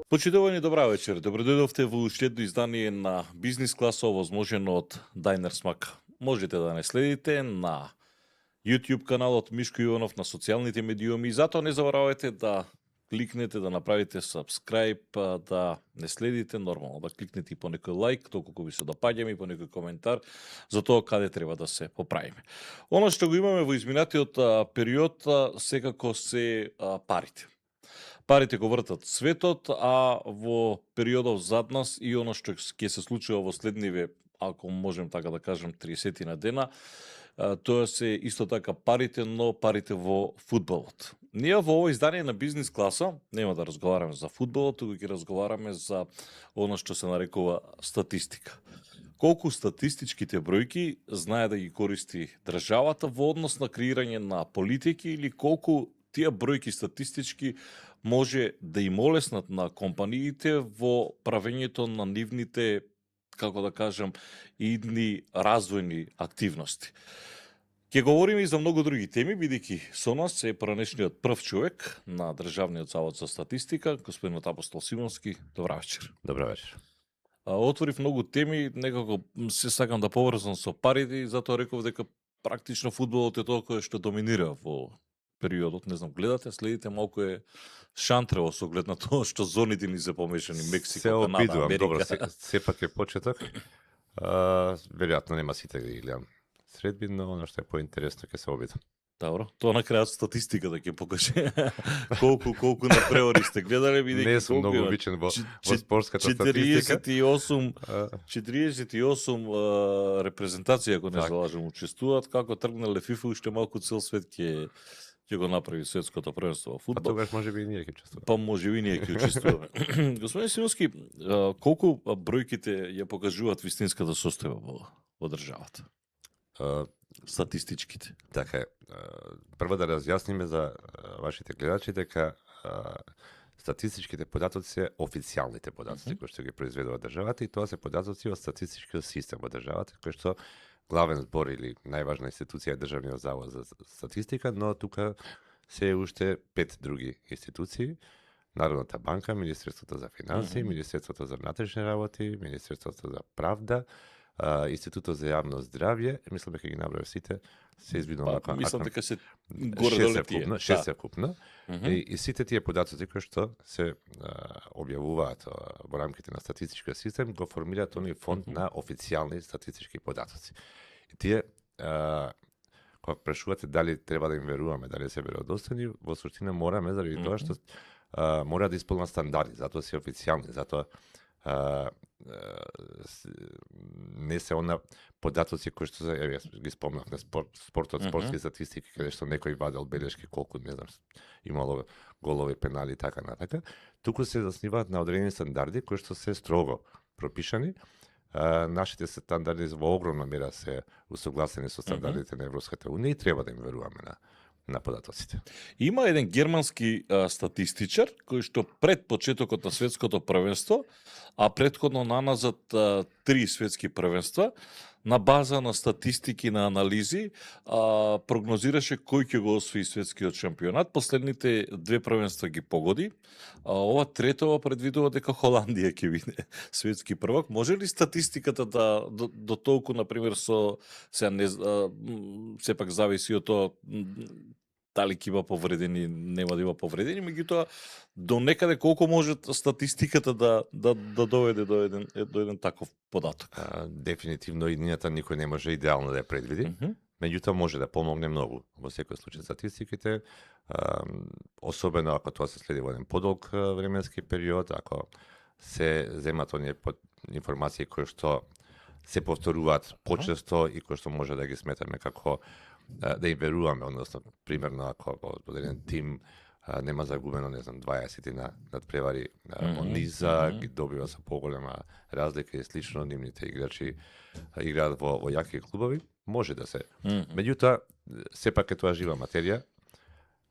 Почитувани, добра вечер. Добредојдовте во уште едно издание на Бизнис класа, овозможено од Дайнер Смак. Можете да не следите на YouTube каналот Мишко Иванов, на социјалните медиуми, и затоа не заборавајте да кликнете, да направите subscribe, да не следите нормално, да кликнете и по некој лайк, толку ви се допаѓаме, и по некој коментар за тоа каде треба да се поправиме. Оно што го имаме во изминатиот период секако се парите. Парите го вртат светот, а во периодов зад нас и оно што ќе се случува во следниве, ако можем така да кажем, 30 на дена, тоа се исто така парите, но парите во фудбалот. Ние во ово издание на Бизнис класа нема да разговараме за фудбалот, туку ќе разговараме за оно што се нарекува статистика. Колку статистичките бројки знае да ги користи државата во однос на креирање на политики, или колку тие бројки статистички може да им олеснат на компаниите во правењето на нивните, како да кажем, идни развојни активности. Ќе говориме и за многу други теми, бидејќи со нас е поранешниот прв човек на Државниот завод за статистика, господинот Апостол Симонски. Добра вечер. Добра вечер. Отворив многу теми, некако се сакам да поврзам со парите, и затоа реков дека практично фудбалот е тоа кое што доминира во периодот. Не знам, гледате, следите, малку е шантрево со оглед на тоа што зоните ни се помешани, Мексико, Канада, Америка. Добро, сепак е почеток. Веројатно нема сите да ги гледам средби, но оно што е поинтересно ќе се обидам. Добро, тоа на крајот статистика да ќе покаже колку на преори сте гледале, бидејќи не сум многу обичен во спортската статистика. 48 репрезентации, ако не се лажам, учествуваат. Како тргнале ФИФА, уште малку цел свет ќе го направи светското првенство во фудбал. Па тогаш можеби и ние ќе учествуваме. Па можеби и ние ќе учествуваме. Господин Симонски, колку бројките ја покажуваат вистинската состојба во државата? Статистичките. Така е. Прво да разјасниме за вашите гледачи дека статистичките податоци се официјалните податоци кои што ги произведува државата, и тоа се податоци од статистичкиот систем во државата, кој што главен збор или најважна институција е Државниот завод за статистика, но тука се уште 5 други институции: Народната банка, Министерството за финансии, Министерството за внатрешни работи, Министерството за правда, Институтот за јавно здравје. Мислам дека ги набрав сите, се извинувам ако мислам дека се горе-долу тие. 6 купно. И сите тие податоци кои што се објавуваат во рамките на статистичкиот систем го формираат оној фонд на официјални статистички податоци. И тие кога прашувате дали треба да им веруваме, дали се веродостојни, во суштина мораме, заради тоа што мора да исполнат стандарди, затоа се официјални, затоа не се она податоци кои што ги спомнав на спортот, спортски статистики, каде што некој вадел белешки колку, не знам, имало голови, пенали и така натака. Туку се засниваат на одредени стандарди кои што се строго пропишани. Нашите стандарди во огромна мера се усогласени со стандардите на Европската унија и треба да им веруваме на податоците. Има еден германски статистичар кој што пред почетокот на светското првенство, а претходно наназад 3 светски првенства, на база на статистики, на анализи, прогнозираше кој ќе го освои светскиот шампионат. Последните 2 првенства ги погоди. Ова третова предвидува дека Холандија ќе биде светски првак. Може ли статистиката да до толку, например, сепак зависи од тоа дали ќе има повредени, нема да има повредени, меѓутоа до некаде колку може статистиката да доведе до еден таков податок? Дефинитивно иднината никој не може идеално да ја предвиди, меѓутоа може да помогне многу во секој случај статистиките, особено ако тоа се следи во еден подолг временски период, ако се земат оние информации кои што се повторуваат почесто и кои што може да ги сметаме како да им веруваме, односно, примерно, ако од еден тим нема загубено, не знам, 20 надпревари од низа, ги добива со поголема разлика и слично, нивните играчи играат во јаки клубови, може да се. Меѓутоа, сепак е тоа жива материја,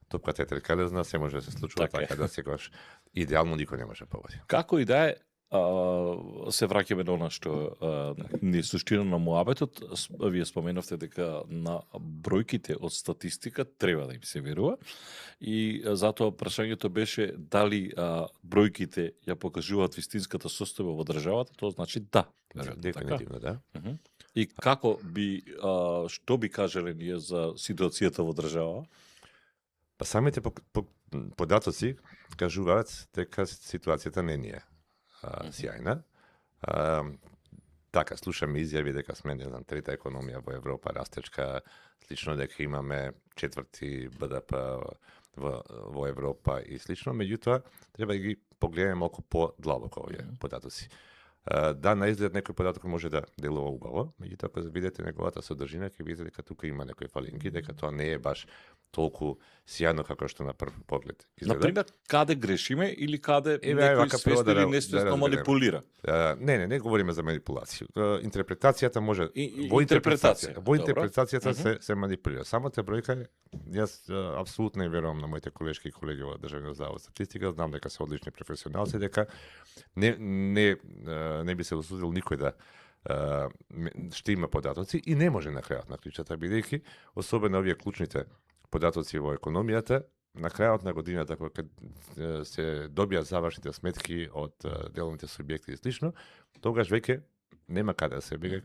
топката е тркалезна, се може да се случува така да секогаш идеално никој не може да погоди. Како и да е, се враќаме на она што не е суштина на муабетот. Вие споменавте дека на бројките од статистика треба да им се верува и затоа прашањето беше дали бројките ја покажуваат вистинската состојба во државата, тоа значи да. Дефинитивно, да. И како би, што би кажале ние за ситуацијата во држава? Па самите податоци кажуваат дека ситуацијата не е сјајна. Така, слушаме изјави дека сме, не знам, трета економија во Европа, растечка, слично дека имаме четврти БДП во Европа и слично, меѓутоа треба да ги погледаме малку подлабоко овие податоци. Да, на изглед некој податок може да делува убаво, меѓутоа кога видите неговата содржина, ќе видите дека тука има некои фалинки, дека тоа не е баш толку сјајно како што на прв поглед изгледа. Например, каде грешиме или каде некој свесно или несвесно манипулира? Не говориме за манипулација. Интерпретацијата може во интерпретација. интерпретацијата се манипулира. Самата бројка, јас апсолутно не верувам на моите колешки и колеги во Државниот завод за статистика, знам дека се одлични професионалци, дека не би се осудил никој да што има податоци и не може на крајот на клучата, бидејќи особено овие клучните податоци во економијата, на крајот на годината кога се добија завршните сметки од деловните субјекти и слично, тогаш веќе нема каде да се бега.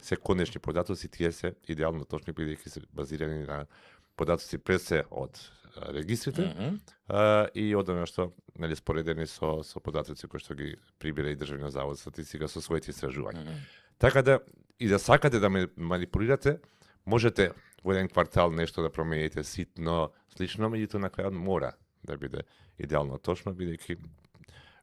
Се конечни податоци, тие се идеално точни бидејќи се базирани на податоци пред се од регистрите и од она што споредени со податоци кои што ги прибира и Државниот завод за статистика со своите истражувања. Така да и да сакате да манипулирате, можете во еден квартал нешто да промените ситно, слично, меѓутоа на крајот мора да биде идеално точно, бидејќи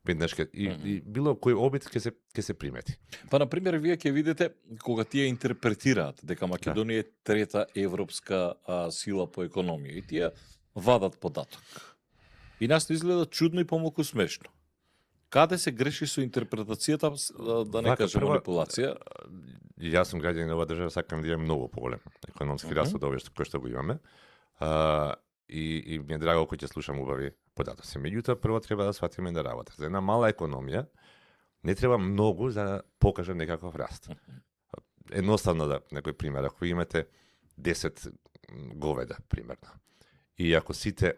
веднаш и било кој обид ќе се примети. Па на пример вие ќе видите кога тие интерпретираат дека Македонија е трета европска сила по економија и тие вадат податок. И нас не изгледа чудно и помалку смешно. Каде се греши со интерпретацијата, да не кажем манипулација? Јас сум граѓанин на оваа држава, сакам да имам многу поголем економски раст од овие кои што го имаме. И ми е драго кој ќе слушам убави податоци. Меѓутоа, прво треба да сватиме да работа. За една мала економија не треба многу за да покаже некаков раст. Едноставно да, некој пример, ако имате 10 говеда, примерно, и ако сите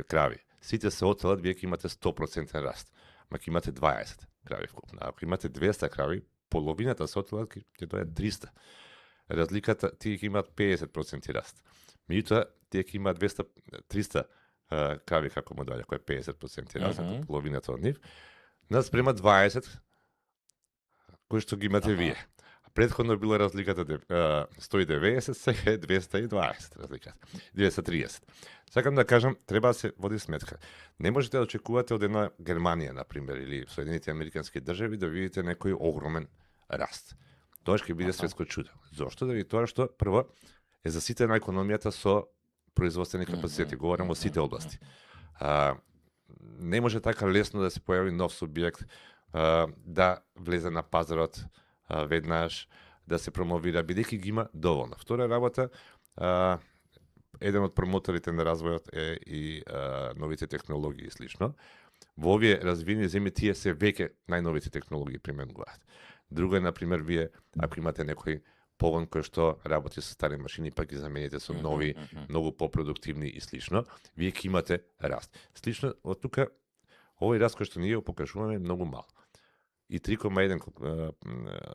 крави, сите се оцелат, вие ќе имате 100% раст. Ма ќе имате 20 крави вкупно. Ако имате 200 крави, половината се оцелат, ќе дојде 300. Разликата, тие ќе имаат 50% раст. Меѓутоа, тие ќе имаат 300 крави како му доаѓа, кој е 50% раст, половината од нив, наспрема 20 кои што ги имате вие. Предходно била разликата 190, сега е 220 разликата. 230. Сакам да кажам, треба да се води сметка. Не можете да очекувате од една Германија, например, или Соединените Американски држави да видите некој огромен раст. Тоа ќе биде светско чудо. Зошто? Да ви тоа што прво е заситена економијата со производствени капацитети. Говорам о сите области. Не може така лесно да се појави нов субјект, да влезе на пазарот веднаш, да се промовира, бидејќи ги има доволно. Втора работа, еден од промоторите на развојот е и новите технологии и слично. Во овие развиени земји тие се веќе најновите технологии применуваат. Друго е, например, вие, ако имате некој погон кој што работи со стари машини, па ги замените со нови, многу попродуктивни и слично, вие ќе имате раст. Слично, од тука, овој раст кој што ние го покажуваме е многу мал. И 3,1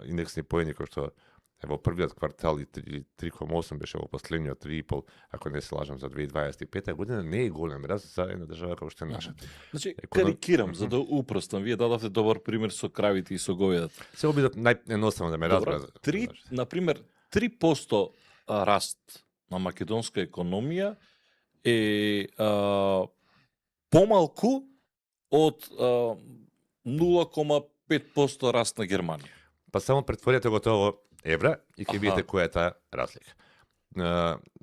индексни поени кој што во првиот квартал и 3,8 беше во последниот 3,5, ако не се лажам, за 2025 година, не е голем раст за една држава како што е наша. Значи, карикирам, за да упростам, вие дадовте добар пример со кравите и со говедата. Се обидат наједноставно да ме разберат. Например, 3% раст на македонска економија е помалку од 0,5% раст на Германија. Па само претворете го тоа во евра и ќе видите која е таа разлика.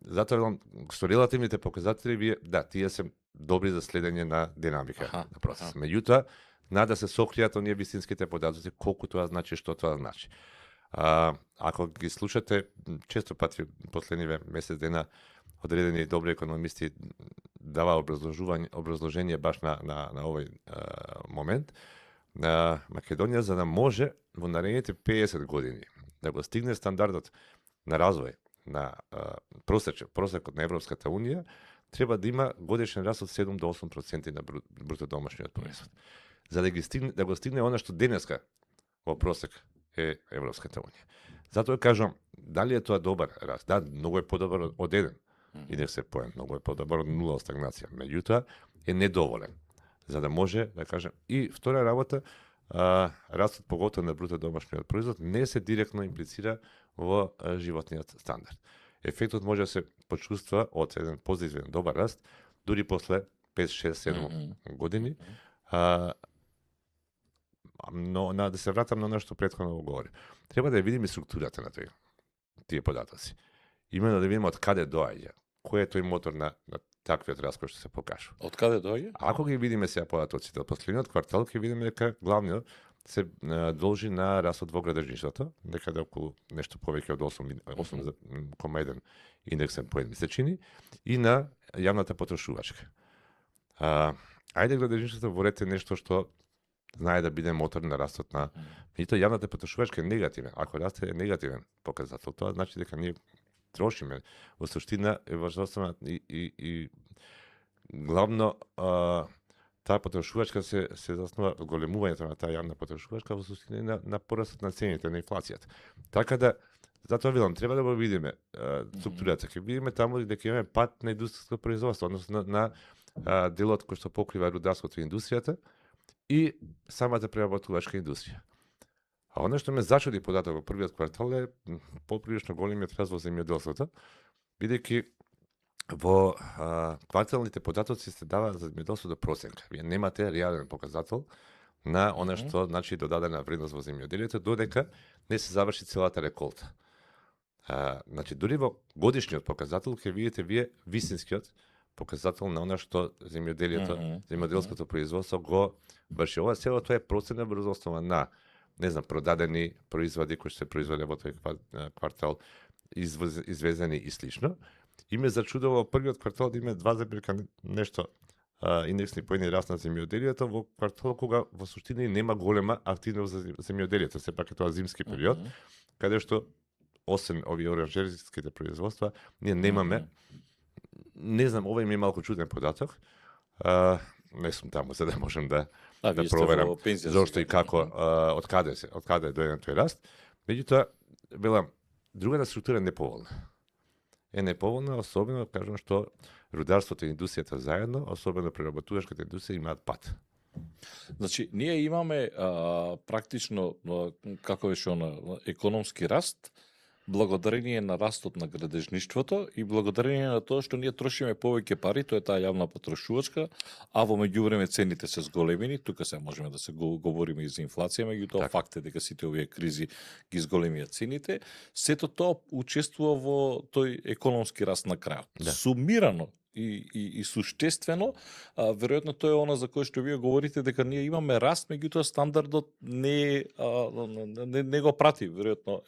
Затоа со релативните показатели вие тие се добри за следење на динамика на процес. Меѓутоа, да се сокријат оние вистинските податоци, колку тоа значи, што тоа значи. Ако ги слушате, често пати последниве месец дена одредени добри економисти дава образложение баш на овој момент, Македонија за да може во наредните 50 години да го стигне стандардот на развој на просекот на Европската унија, треба да има годишен раст од 7 до 8% на бруто домашниот производ. За да го стигне она што денеска во просек е Европската унија. Затоа кажам, дали е тоа добар раст? Да, многу е подобар од еден индекс е поен, многу е подобар од нула стагнација. Меѓутоа е недоволен за да може да кажем. И втора работа, растот поготово на бруто домашниот производ не се директно имплицира во животниот стандард. Ефектот може да се почувства од еден позитивен добар раст дури после 5, 6, 7 години. Но да се вратам на она што претходно го говори. Треба да ја видиме структурата на тие податоци. Именно да видиме од каде доаѓа, кој е тој мотор на таквиот раст кој што се покажува. Од каде доаѓа? Ако ги видиме сега податоците од последниот квартал, ќе видиме дека главниот се должи на растот во градежништвото, некаде околу нешто повеќе од 8,1 индексен поен месечини, и на јавната потрошувачка. Ајде градежништвото во ред е нешто што знае да биде мотор на растот на... Меѓутоа јавната потрошувачка е негативен. Ако растет е негативен показател, тоа значи дека ние трошиме во суштина еврозносна и главно таа потрошувачка се заснова големувањето на таа јавна потрошувачка во суштина на порастот на цените, на инфлацијата. Така да затоа велам, треба да го видиме структурата, ќе видиме таму дека имаме пат на индустријско производство, односно на делот кој што покрива рударското и индустријата и самата преработувачка индустрија. А она што ме зачуди податок во првиот квартал е поприлично големиот раст во земјоделството, бидејќи во кварталните податоци се дава за земјоделството проценка. Вие немате реален показател на она што значи додадена вредност во земјоделието додека не се заврши целата реколта. Значи дури во годишниот показател ќе видите вие вистинскиот показател на она што земјоделското производство го врши. Ова цело тоа е процена врз основа на продадени производи кои се произведе во тој квартал, извезени и слично. И ме зачудува во првиот квартал да има 2, нешто индексни поени раст на земјоделието во квартал кога во суштина нема голема активност за земјоделието. Сепак е тоа зимски период, каде што освен овие оранжериските производства, ние немаме. Не знам, ова им е малку чуден податок. Не сум таму за да можам да проверам зошто и како, од каде е дојден тој раст. Меѓутоа, велам, другата структура е неповолна. Е неповолна, особено, кажам, што рударството и индустријата заедно, особено преработувачката индустрија, имаат пат. Значи, ние имаме практично, како беше економски раст, благодарение на растот на градежништвото и благодарение на тоа што ние трошиме повеќе пари, тоа е таа јавна потрошувачка, а во меѓувреме цените се зголемени, тука се можеме да се говориме и за инфлација, меѓутоа факт е дека сите овие кризи ги зголемија цените, сето тоа учествува во тој економски раст на крајот. Да. Сумирано и суштествено, веројатно тоа е она за кое што вие говорите дека ние имаме раст, меѓутоа стандардот не го прати, веројатно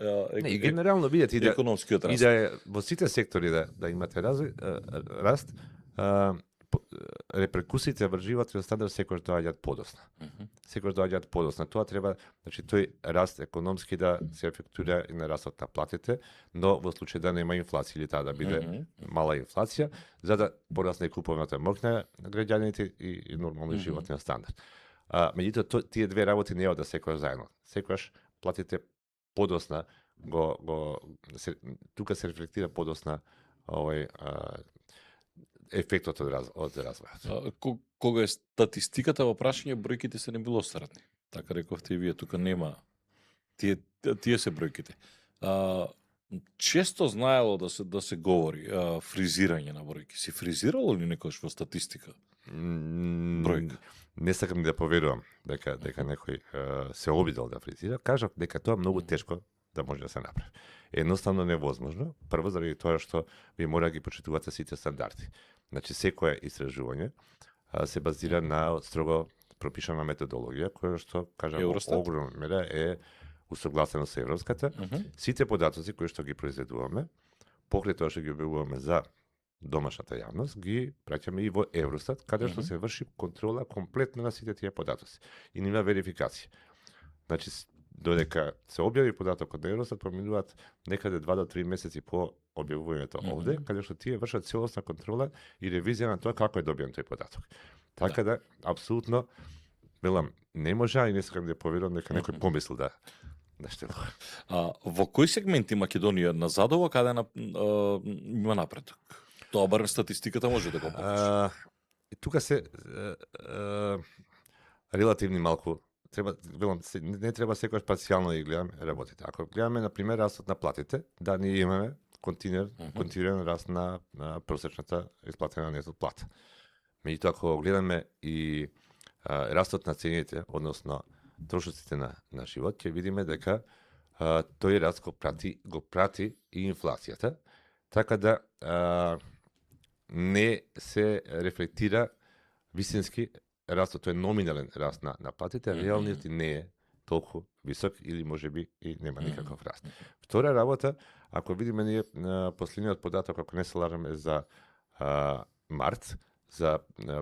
и генерално видите економскиот раст. И да е во сите сектори да имате раст, репрекусиите врз животниот стандард секогаш доаѓаат подоцна. Секогаш доаѓаат подоцна. Тоа треба, значи тој раст економски да се ефектуира и на растот на платите, но во случај да нема инфлација или таа да биде мала инфлација, за да порасне куповната моќ на граѓаните и нормално животниот стандард. Меѓутоа тие две работи не одат секогаш заедно. Секогаш платите подоцна тука се рефлектира подоцна ефектот од развојот. Кога е статистиката во прашање, бројките се немилосредни. Така рековте и вие, тука нема тие се бројките. Често знаело да се говори фризирање на бројки. Си фризирало ли некојаш во статистика? Бројка. Не сакам да поверувам дека некој се обидел да фризира. Кажав дека тоа многу тешко да може да се направи. Едноставно невозможно. Прво заради тоа што ви мора да ги почитувате сите стандарди. Значи секое истражување се базира на строго пропишана методологија која што кажам во огромна мера е усогласено со европската. Сите податоци кои што ги произведуваме, покрај тоа што ги објавуваме за домашната јавност, ги праќаме и во Евростат, каде што се врши контрола комплетно на сите тие податоци и нема верификација. Значи, додека се објави податокот на Евростат, поминуваат некаде 2 до 3 месеци по објавувањето овде, каде што тие вршат целосна контрола и ревизија на тоа како е добиен тој податок. Така да, апсолутно, велам, не може, и не сакам да поверувам дека некој помислил да штелува. Во кои сегменти Македонија назадува, каде има напредок? Тоа барем статистиката може да го покаже. И тука се релативни малку велам, не треба секојаш парцијално да гледаме работите. Ако гледаме на пример растот на платите, да ние имаме континуиран раст на просечната исплатена нето плата. Меѓутоа, ако гледаме и растот на цените, односно трошоците на живот, ќе видиме дека тој раст го прати и инфлацијата, така да не се рефлектира вистински растот, тој номинален раст на платите, реалниот не е толку висок или можеби и нема никаков раст. Втора работа, ако видиме ние последниот податок, ако не се лажаме за март, за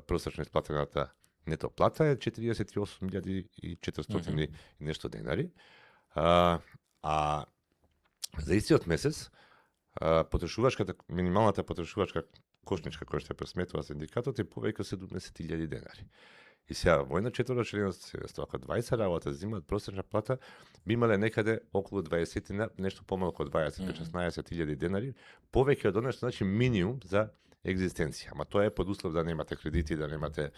просечно исплатената нето плата е 48.400 и нешто денари. А за истиот месец минималната потрошувачка кошничка која што пресметува синдикатот е повеќе од 70.000 денари. И сега, во едно четворочленото семејство, ако 20 работа земаат просечна плата, би имале некаде околу 20, нешто помалку од 20-16.000 денари, повеќе од она што значи минимум за екзистенција. Ама тоа е под услов да немате кредити, да немате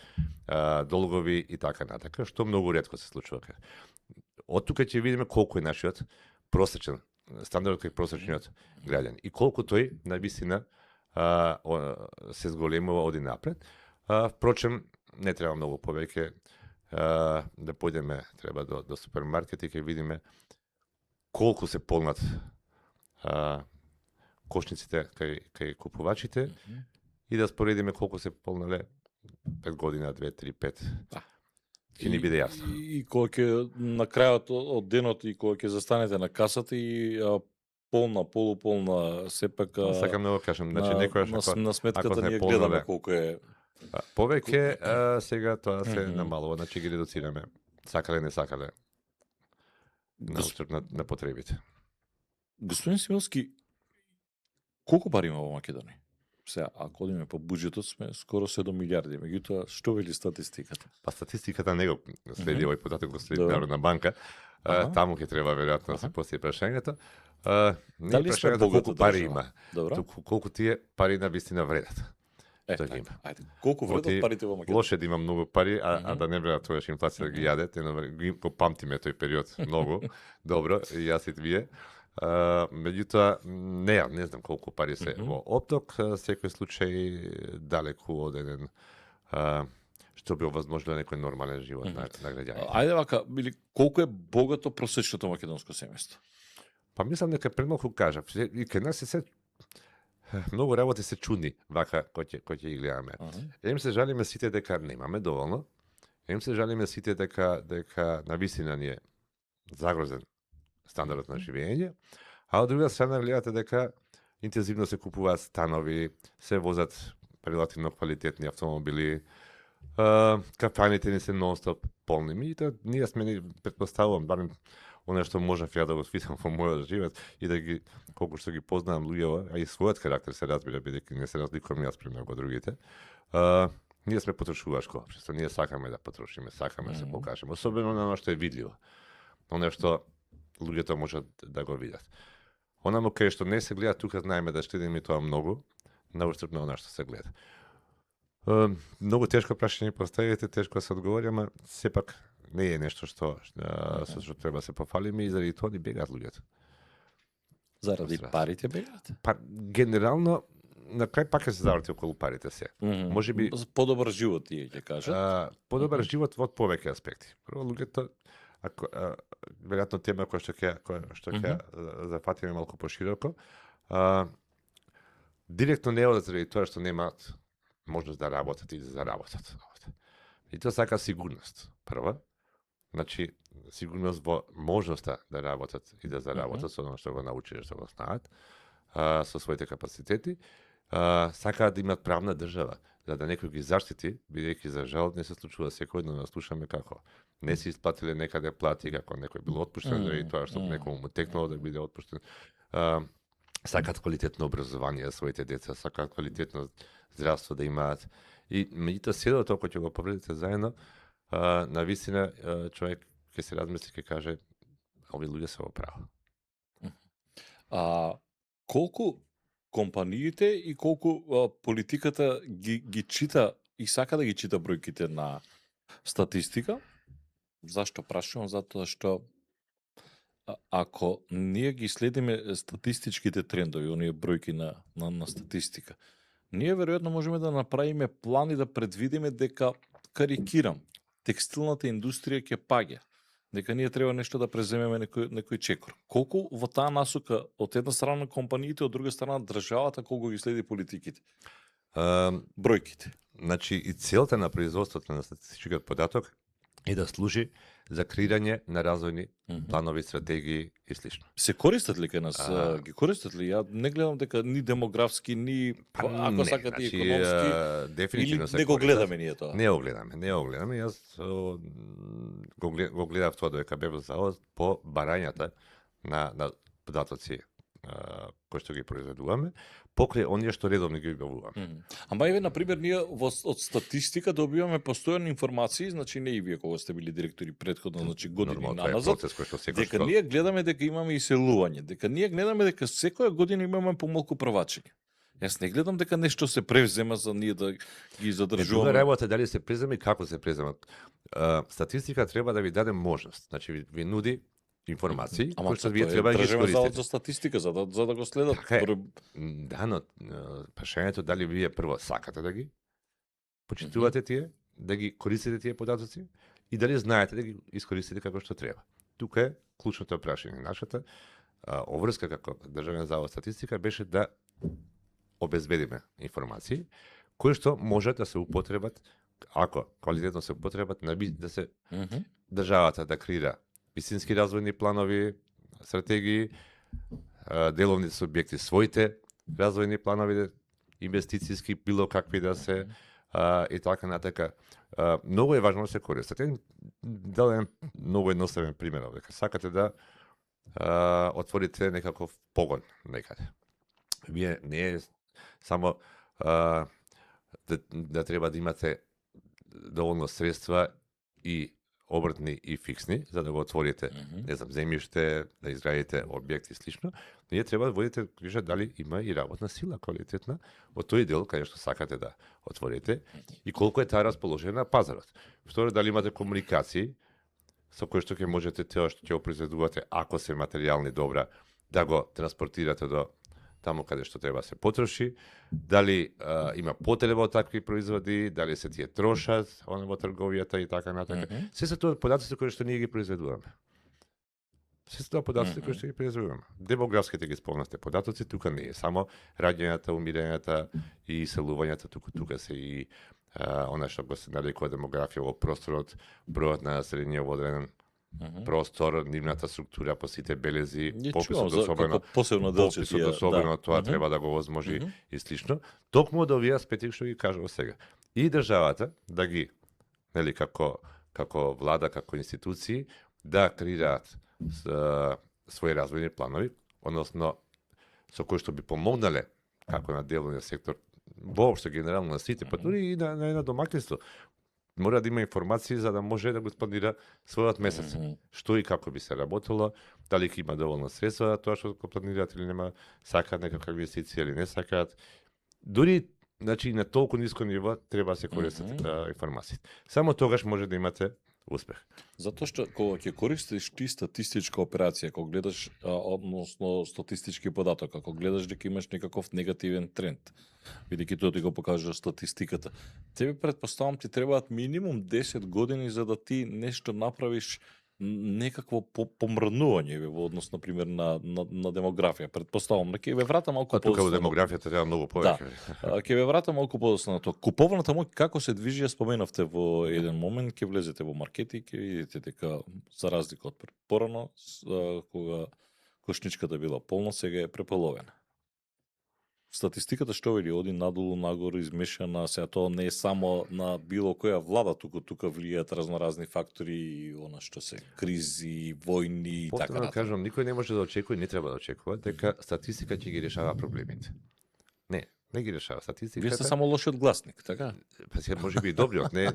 долгови и така натака, што многу ретко се случува. Од тука ќе видиме колку е нашиот просечен стандардот кај просечниот граѓан и колку тој навистина се зголемува оди напред. Впрочем, не треба многу повеќе да појдеме, треба до супермаркет и ќе видиме колку се полнат кошниците кај купувачите и да споредиме колку се полнале 5 година, 2, 3, 5. Ќе ни биде јасно. И кога ќе на крајот од денот и кога ќе застанете на касата и полна, полуполна, сепак Сакам да го кажам, значи некојаш на сметката ние гледаме колку е повеќе, сега тоа се намалува, значи ги редуцираме. Сакале, не сакале. На уштрб на потребите. Господин Симилски, колку пари има во Македонија? Сега, ако одиме по буџетот, сме скоро 7 милиарди. Меѓутоа, што вели статистиката? Па статистиката не го следи овој податок, го следи Народна банка. Таму ќе треба веројатно да се постави прашањето. Дали сме колку пари има? Добро. Колку тие пари на вистина вредат? Ајде, колку вредат парите во Македонија? Лоше да има многу пари, а да не вредат тоа што инфлација да ги јаде, го памтиме тој период многу добро, и јас и вие. Меѓутоа, не знам колку пари се во опток, секој случај далеку од еден што би овозможило некој нормален живот на граѓаните. Ајде вака, колку е богато просечното македонско семејство? Па мислам дека премалку кажав. И кај нас се многу работи се чудни вака кој ќе ги гледаме. Им се жалиме сите дека немаме доволно. Им се жалиме сите дека на вистина ни е загрозен стандардот на живење, а од друга страна гледате дека интензивно се купуваат станови, се возат релативно квалитетни автомобили, кафаните ни се нон-стоп полни. И тоа ние сме, претпоставувам, барем оно што можев ја да го свитам во мојот живот и да ги, колку што ги познавам луѓево, а и својот карактер се разбира, бидејќи не се разликувам јас премногу од другите. Ние сме потрошувачко општество, ние сакаме да потрошиме, сакаме да се покажеме, особено на оно што е видливо. Оно што луѓето можат да го видат. Онамо кај што не се гледа, тука знаеме да штедиме тоа многу, на уштрб на она што се гледа. Многу тешко прашање поставите, тешко да се одговори, ама сепак не е нешто што треба да се пофалиме и заради тоа ни бегаат луѓето. Заради парите бегаат? Па генерално на крај пак се заврти околу парите се. Можеби подобар живот тие ќе кажат. Подобар живот во повеќе аспекти. Прво луѓето веројатно тема која што ќе зафатиме малку пошироко. Директно не одат заради тоа што немаат можност да работат и да заработат. И тоа сака сигурност. Прва, значи сигурност во можноста да работат и да заработат со оно што го научиле, што го знаат, со своите капацитети. сакаат да имат правна држава, за да некој ги заштити, бидејќи за жал не се случува секојдневно да слушаме како не се исплатиле некаде плати, како некој бил отпуштен заради тоа што некому му текнало да биде отпуштен. Сакаат квалитетно образование за своите деца, сакаат квалитетно здравство да имаат. И меѓутоа седо тоа кој ќе го повредите заедно, на вистина човек ќе се размисли, ќе каже овие луѓе се во право. Колку компаниите и колку политиката ги чита и сака да ги чита бројките на статистика? Зашто прашувам? Затоа што ако ние ги следиме статистичките трендови, оние бројки на статистика, ние веројатно можеме да направиме план и да предвидиме дека, карикирам, текстилната индустрија ќе паѓа, дека ние треба нешто да преземеме некој чекор. Колку во таа насока од една страна компаниите, од друга страна државата, колку ги следи политиките? Бројките. Значи и целта на производството на статистичкиот податок е да служи за креирање на развојни планови, стратегии и слично. Се користат ли кај нас? Ги користат ли? Ја не гледам дека ни демографски, ни ако сакате економски, дефинитивно или не го гледаме ние тоа? Не го гледаме. Јас го гледав тоа додека бев во завод по барањата на податоци кои што ги произведуваме, покрај оние што редовно ги објавуваме. Ама еве, например, ние од статистика добиваме постојани информации, значи не и вие кога сте били директори претходно, значи години наназад, дека ние гледаме дека имаме иселување, дека ние гледаме дека секоја година имаме помалку првачење. Јас не гледам дека нешто се превзема за ние да ги задржуваме. Друга работа дали се презема и како се презема. Статистика треба да ви даде можност. Значи ви нуди информации кои што вие треба да ги искористите. Завод за статистика за да го следат. Да, но прашањето дали вие прво сакате да ги почитувате тие, да ги користите тие податоци и дали знаете да ги искористите како што треба. Тука е клучното прашање. Нашата обврска како Државен завод за статистика беше да обезбедиме информации кои што може да се употребат, ако квалитетно се употребат, да се државата да креира вистински развојни планови, стратегии, деловните субјекти своите развојни планови, инвестицијски, било какви да се, и така натака. Многу е важно да се користат. Дадем многу едноставен пример овде. Сакате да отворите некаков погон некаде. Вие не е само да треба да имате доволно средства и обртни и фиксни, за да го отворите, не знам, земјиште, да изградите објекти и слично, ние треба да водите грижа дали има и работна сила квалитетна во тој дел каде што сакате да отворите и колку е таа расположена на пазарот. Второ, дали имате комуникации со кои што ќе можете тоа што ќе го произведувате, ако се материјални добра, да го транспортирате до таму каде што треба се потроши, дали има потреба од такви производи, дали се тие трошат во трговијата и така натака. Се се тоа податоци кои што ние ги произведуваме. Се се тоа податоци кои што ги произведуваме. Демографските ги спомнавте податоци, тука не е само раѓањата, умирањата и иселувањата, тука се и она што го се нарекува демографија во просторот, бројот на население во одреден простор, нивната структура по сите белези, пописот особено, тоа треба да го возможи и слично. Токму од овие аспекти што ги кажува сега. И државата да ги, нели, како влада, како институции, да креираат своји развојни планови, односно со кои што би помогнале како на деловниот сектор, воопшто генерално на сите, па дури и на едно домакинство. Мора да има информации за да може да го планира својот месец. Што и како би се работело, дали ќе има доволно средства за тоа што го планираат или нема, сакаат некаква инвестиција или не сакаат. Дури, значи, на толку ниско ниво треба да се користат информациите. Само тогаш може да имате успех. Затоа што кога ќе користиш ти статистичка операција, кога гледаш односно статистички податок, ако гледаш дека имаш некаков негативен тренд, бидејќи тоа ти го покажува статистиката, тебе претпоставам ти требаат минимум 10 години за да ти нешто направиш некакво помрнување во однос, например, на демографија. Претпоставам, ќе ве вратам малку подоцна. Тука во демографијата треба многу повеќе. Да. Ќе ве вратам малку подоцна на тоа. Куповната моќ како се движи, споменавте во еден момент, ќе влезете во маркети и ќе видите дека за разлика од порано, кога кошничката била полна, сега е преполовена. статистиката што вели, оди надолу, нагору, измешана, сега тоа не е само на било која влада, тука влијаат разноразни фактори, и она што се кризи, војни и така Повторно натаму. кажам, никој не може да очекува, не треба да очекува дека статистика ќе ги решава проблемите. Не ги решава статистиката. Вие сте само лошиот гласник, така? Па сега може би и добриот, не,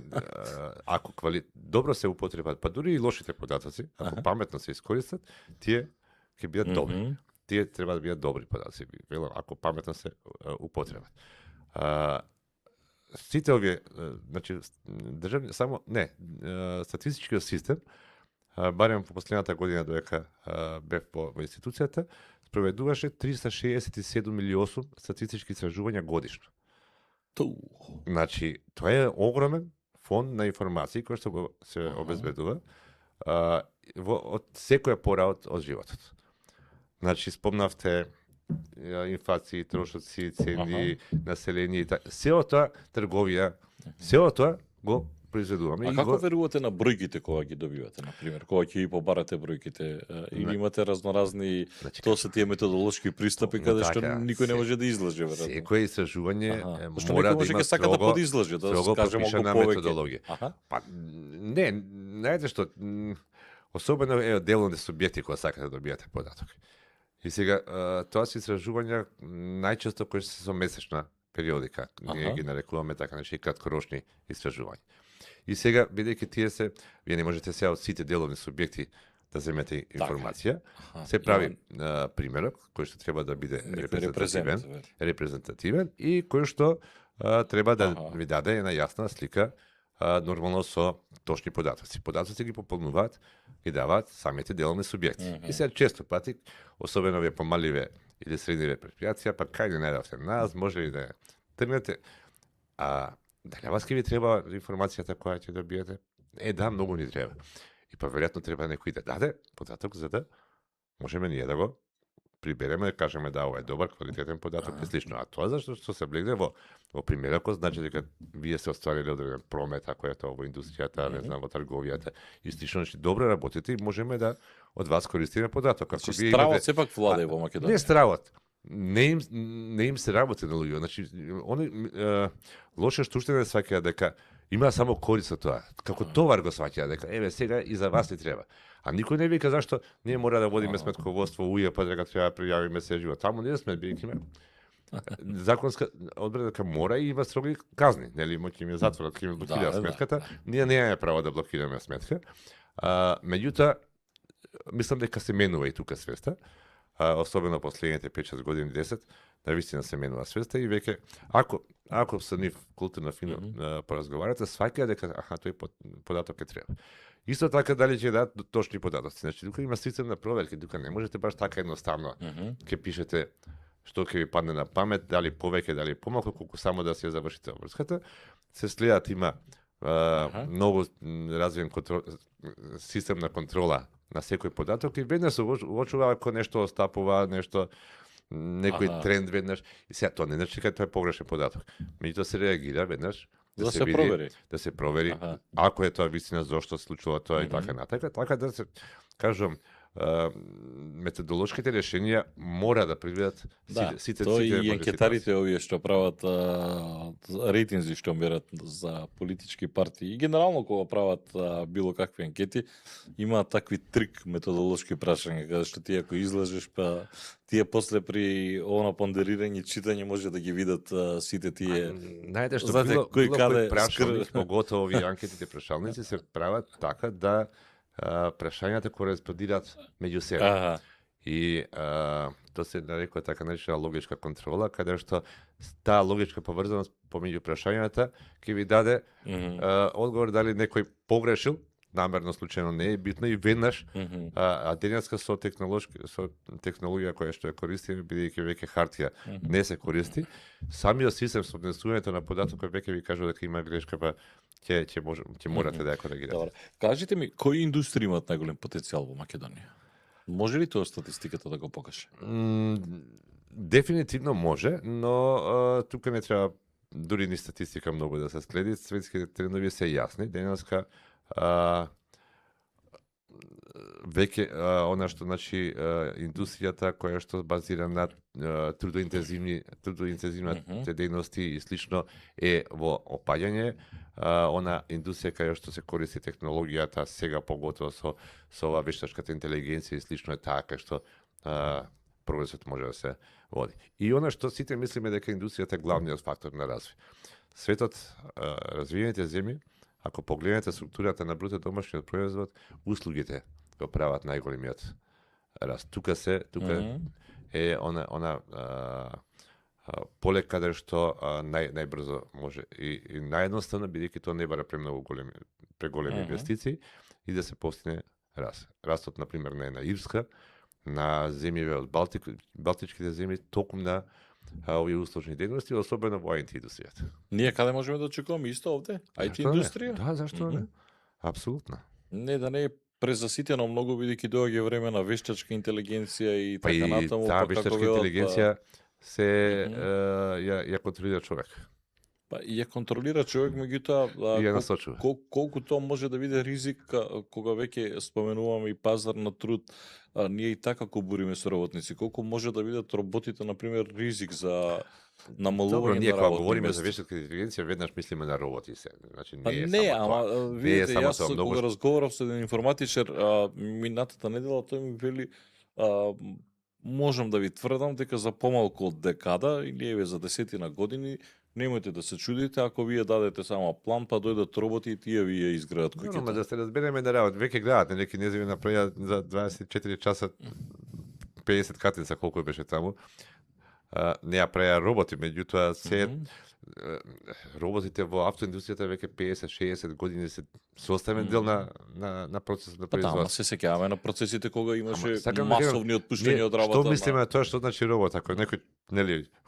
ако добро се употребат, па дури и лошите податоци, ако паметно се искористат, тие ќе бидат добри. Тие треба да бидат добри податоци, велам, ако паметно се употребат. Сите овие, значи, државни, само, не, статистичкиот систем, барем по последната година додека бев по институцијата, спроведуваше 367,8 статистички истражувања годишно. Значи, тоа е огромен фонд на информации кој што го се обезбедува од секоја пора од животот. Значи, спомнавте инфлација, трошоци, цени, население, сео тоа трговија, сео тоа го произведуваме. А како верувате на бројките кога ги добивате, на пример, кога ќе ги побарате бројките, или имате разноразни, тоа се тие методолошки пристапи каде што никој не може да излаже, веројатно. Секој истражување мора да има строго подизлаже, да кажеме пропишана методологија. Па не, знаете што, особено е деловни субјекти кога сакате да добијате податок. И сега тоа се истражувања најчесто кои се со месечна периодика. Ние ги нарекуваме така неши краткорочни истражувања. И сега, бидејќи тие се, вие не можете сега од сите деловни субјекти да земете информација, се прави примерок кој што треба да биде репрезентативен и кој што треба да ви даде една јасна слика нормално со точни податоци. Податоци ги пополнуваат и даваат самите деловни субјекти. И сега често пати, особено овие помаливе или средниве предпријатија, па кај не најдавте нас, може ли да тргнете, дали вас ке ви треба информацијата која ќе добиете? Да, многу ни треба. И па веројатно треба некој да даде податок за да можеме ние да го прибереме, да кажеме да ова е добар квалитетен податок и слично. А тоа зашто што се влегне во примерокот, значи дека вие се оствариле одреден промет, ако е тоа во индустријата, не знам, во трговијата и слично, значи добро работите и можеме да од вас користиме податок. Ако вие стравот сепак владе во Македонија. Не стравот. Не им се работи на луѓе. Значи, они лоше штуштене сваќаат дека има само корист од тоа. Како товар го сваќаат дека еве сега и за вас не треба. А никој не вика зашто ние мора да водиме сметководство УЈ, па дека треба да пријавиме се живот. Таму не сме бидејќи законска одредба дека мора и има строги казни, нели, ќе ми затворат, ќе ми блокираат сметката. Ние немаме право да блокираме сметка. Меѓутоа, мислам дека се менува и тука свеста. Особено последните 5-6 години 10, навистина се менува свеста и веќе ако со нив културно фино поразговарате, сваќаат дека тој податок е треба. Исто така дали ќе дадат точни податоци. Значи, тука има систем на проверки, тука не можете баш така едноставно ќе пишете што ќе ви падне на памет, дали повеќе, дали помалку, колку само да се завршите обврската. Се следат, има многу развиен систем на контрола на секој податок и веднаш се уочува ако нешто остапува, некој тренд веднаш. И сега тоа не значи дека тоа е погрешен податок. Меѓутоа се реагира веднаш да се види, да се провери ако е тоа вистина, зошто се случува тоа и така натака. Така да се кажам, методолошките решенија мора да предвидат сите тоа и анкетарите овие што прават рейтинзи што мерат за политички партии и генерално кога прават било какви анкети имаат такви трик методолошки прашања каде што ти ако излажеш па тие после при оно пондерирање читање може да ги видат сите тие. Знаете што било кој прашалник, поготово овие анкетите прашалници се прават така да прашањата кореспондираат меѓу себе. И тоа се нарекува така наречена логичка контрола, каде што таа логичка поврзаност помеѓу прашањата ќе ви даде одговор дали некој погрешил, намерно случајно не е битно и веднаш денеска со технологија која што ја користиме, бидејќи веќе хартија не се користи, самиот систем со внесувањето на податокот веќе ви кажува дека има грешка, па ќе морате да ја коригирате. Добре. Кажете ми, кои индустрии имаат најголем потенцијал во Македонија? Може ли тоа статистиката да го покаже? Дефинитивно може, но тука не треба дури ни статистика многу да се следи. Светските трендови се јасни. Денеска веќе она што значи индустријата која што базира на трудоинтензивните дејности и слично е во опаѓање. Она индустрија каја што се користи технологијата сега поготово со ова вештачката интелигенција и слично е таа кај што прогресот може да се води. И она што сите мислиме дека индустријата е главниот фактор на развој. Светот, развиените земји, ако погледнете структурата на бруто домашниот производ, услугите го прават најголемиот раст. Тука е она поле каде што најбрзо може и наједноставно, бидејќи тоа не бара преголеми инвестиции и да се постигне раст. Растот, например, на една Ирска, на земјиве од Балтичките земји, токму на овие услужни дејности, особено во IT индустријата. Ние каде можеме да очекуваме исто овде? IT индустрија? Да, зашто не? Апсолутно. Не, да не е презаситено многу, бидејќи доаѓа време на вештачка интелигенција и така натаму. Таа вештачка интелигенција се ја контролира човек. Па ја контролира човек, меѓутоа колку тоа може да биде ризик кога веќе споменуваме и пазар на труд, ние и така кобуриме со работници, колку може да бидат роботите на пример ризик за намалување на работни места. Добро, ние кога говориме за вештачка интелигенција, веднаш мислиме на роботи се. Значи не, ама видите, јас кога разговарав со еден информатичар минатата недела, тој ми вели можам да ви тврдам дека за помалку од декада или еве за 10 години немојте да се чудите ако вие дадете само план, па дојдат роботи и тие ви ја изградат куќата. Но да се разбереме на работа, веќе гледате неки неземи направија за 24 часа 50 катинца колку беше таму. Не ја правеа роботи, меѓутоа роботите во автоиндустријата веќе 50-60 години се составен дел на процесот на производство. Тама се сеќаваме на процесите кога имаше масовни отпуштања од работа. Што мислиме на тоа што значи робот? Ако е некој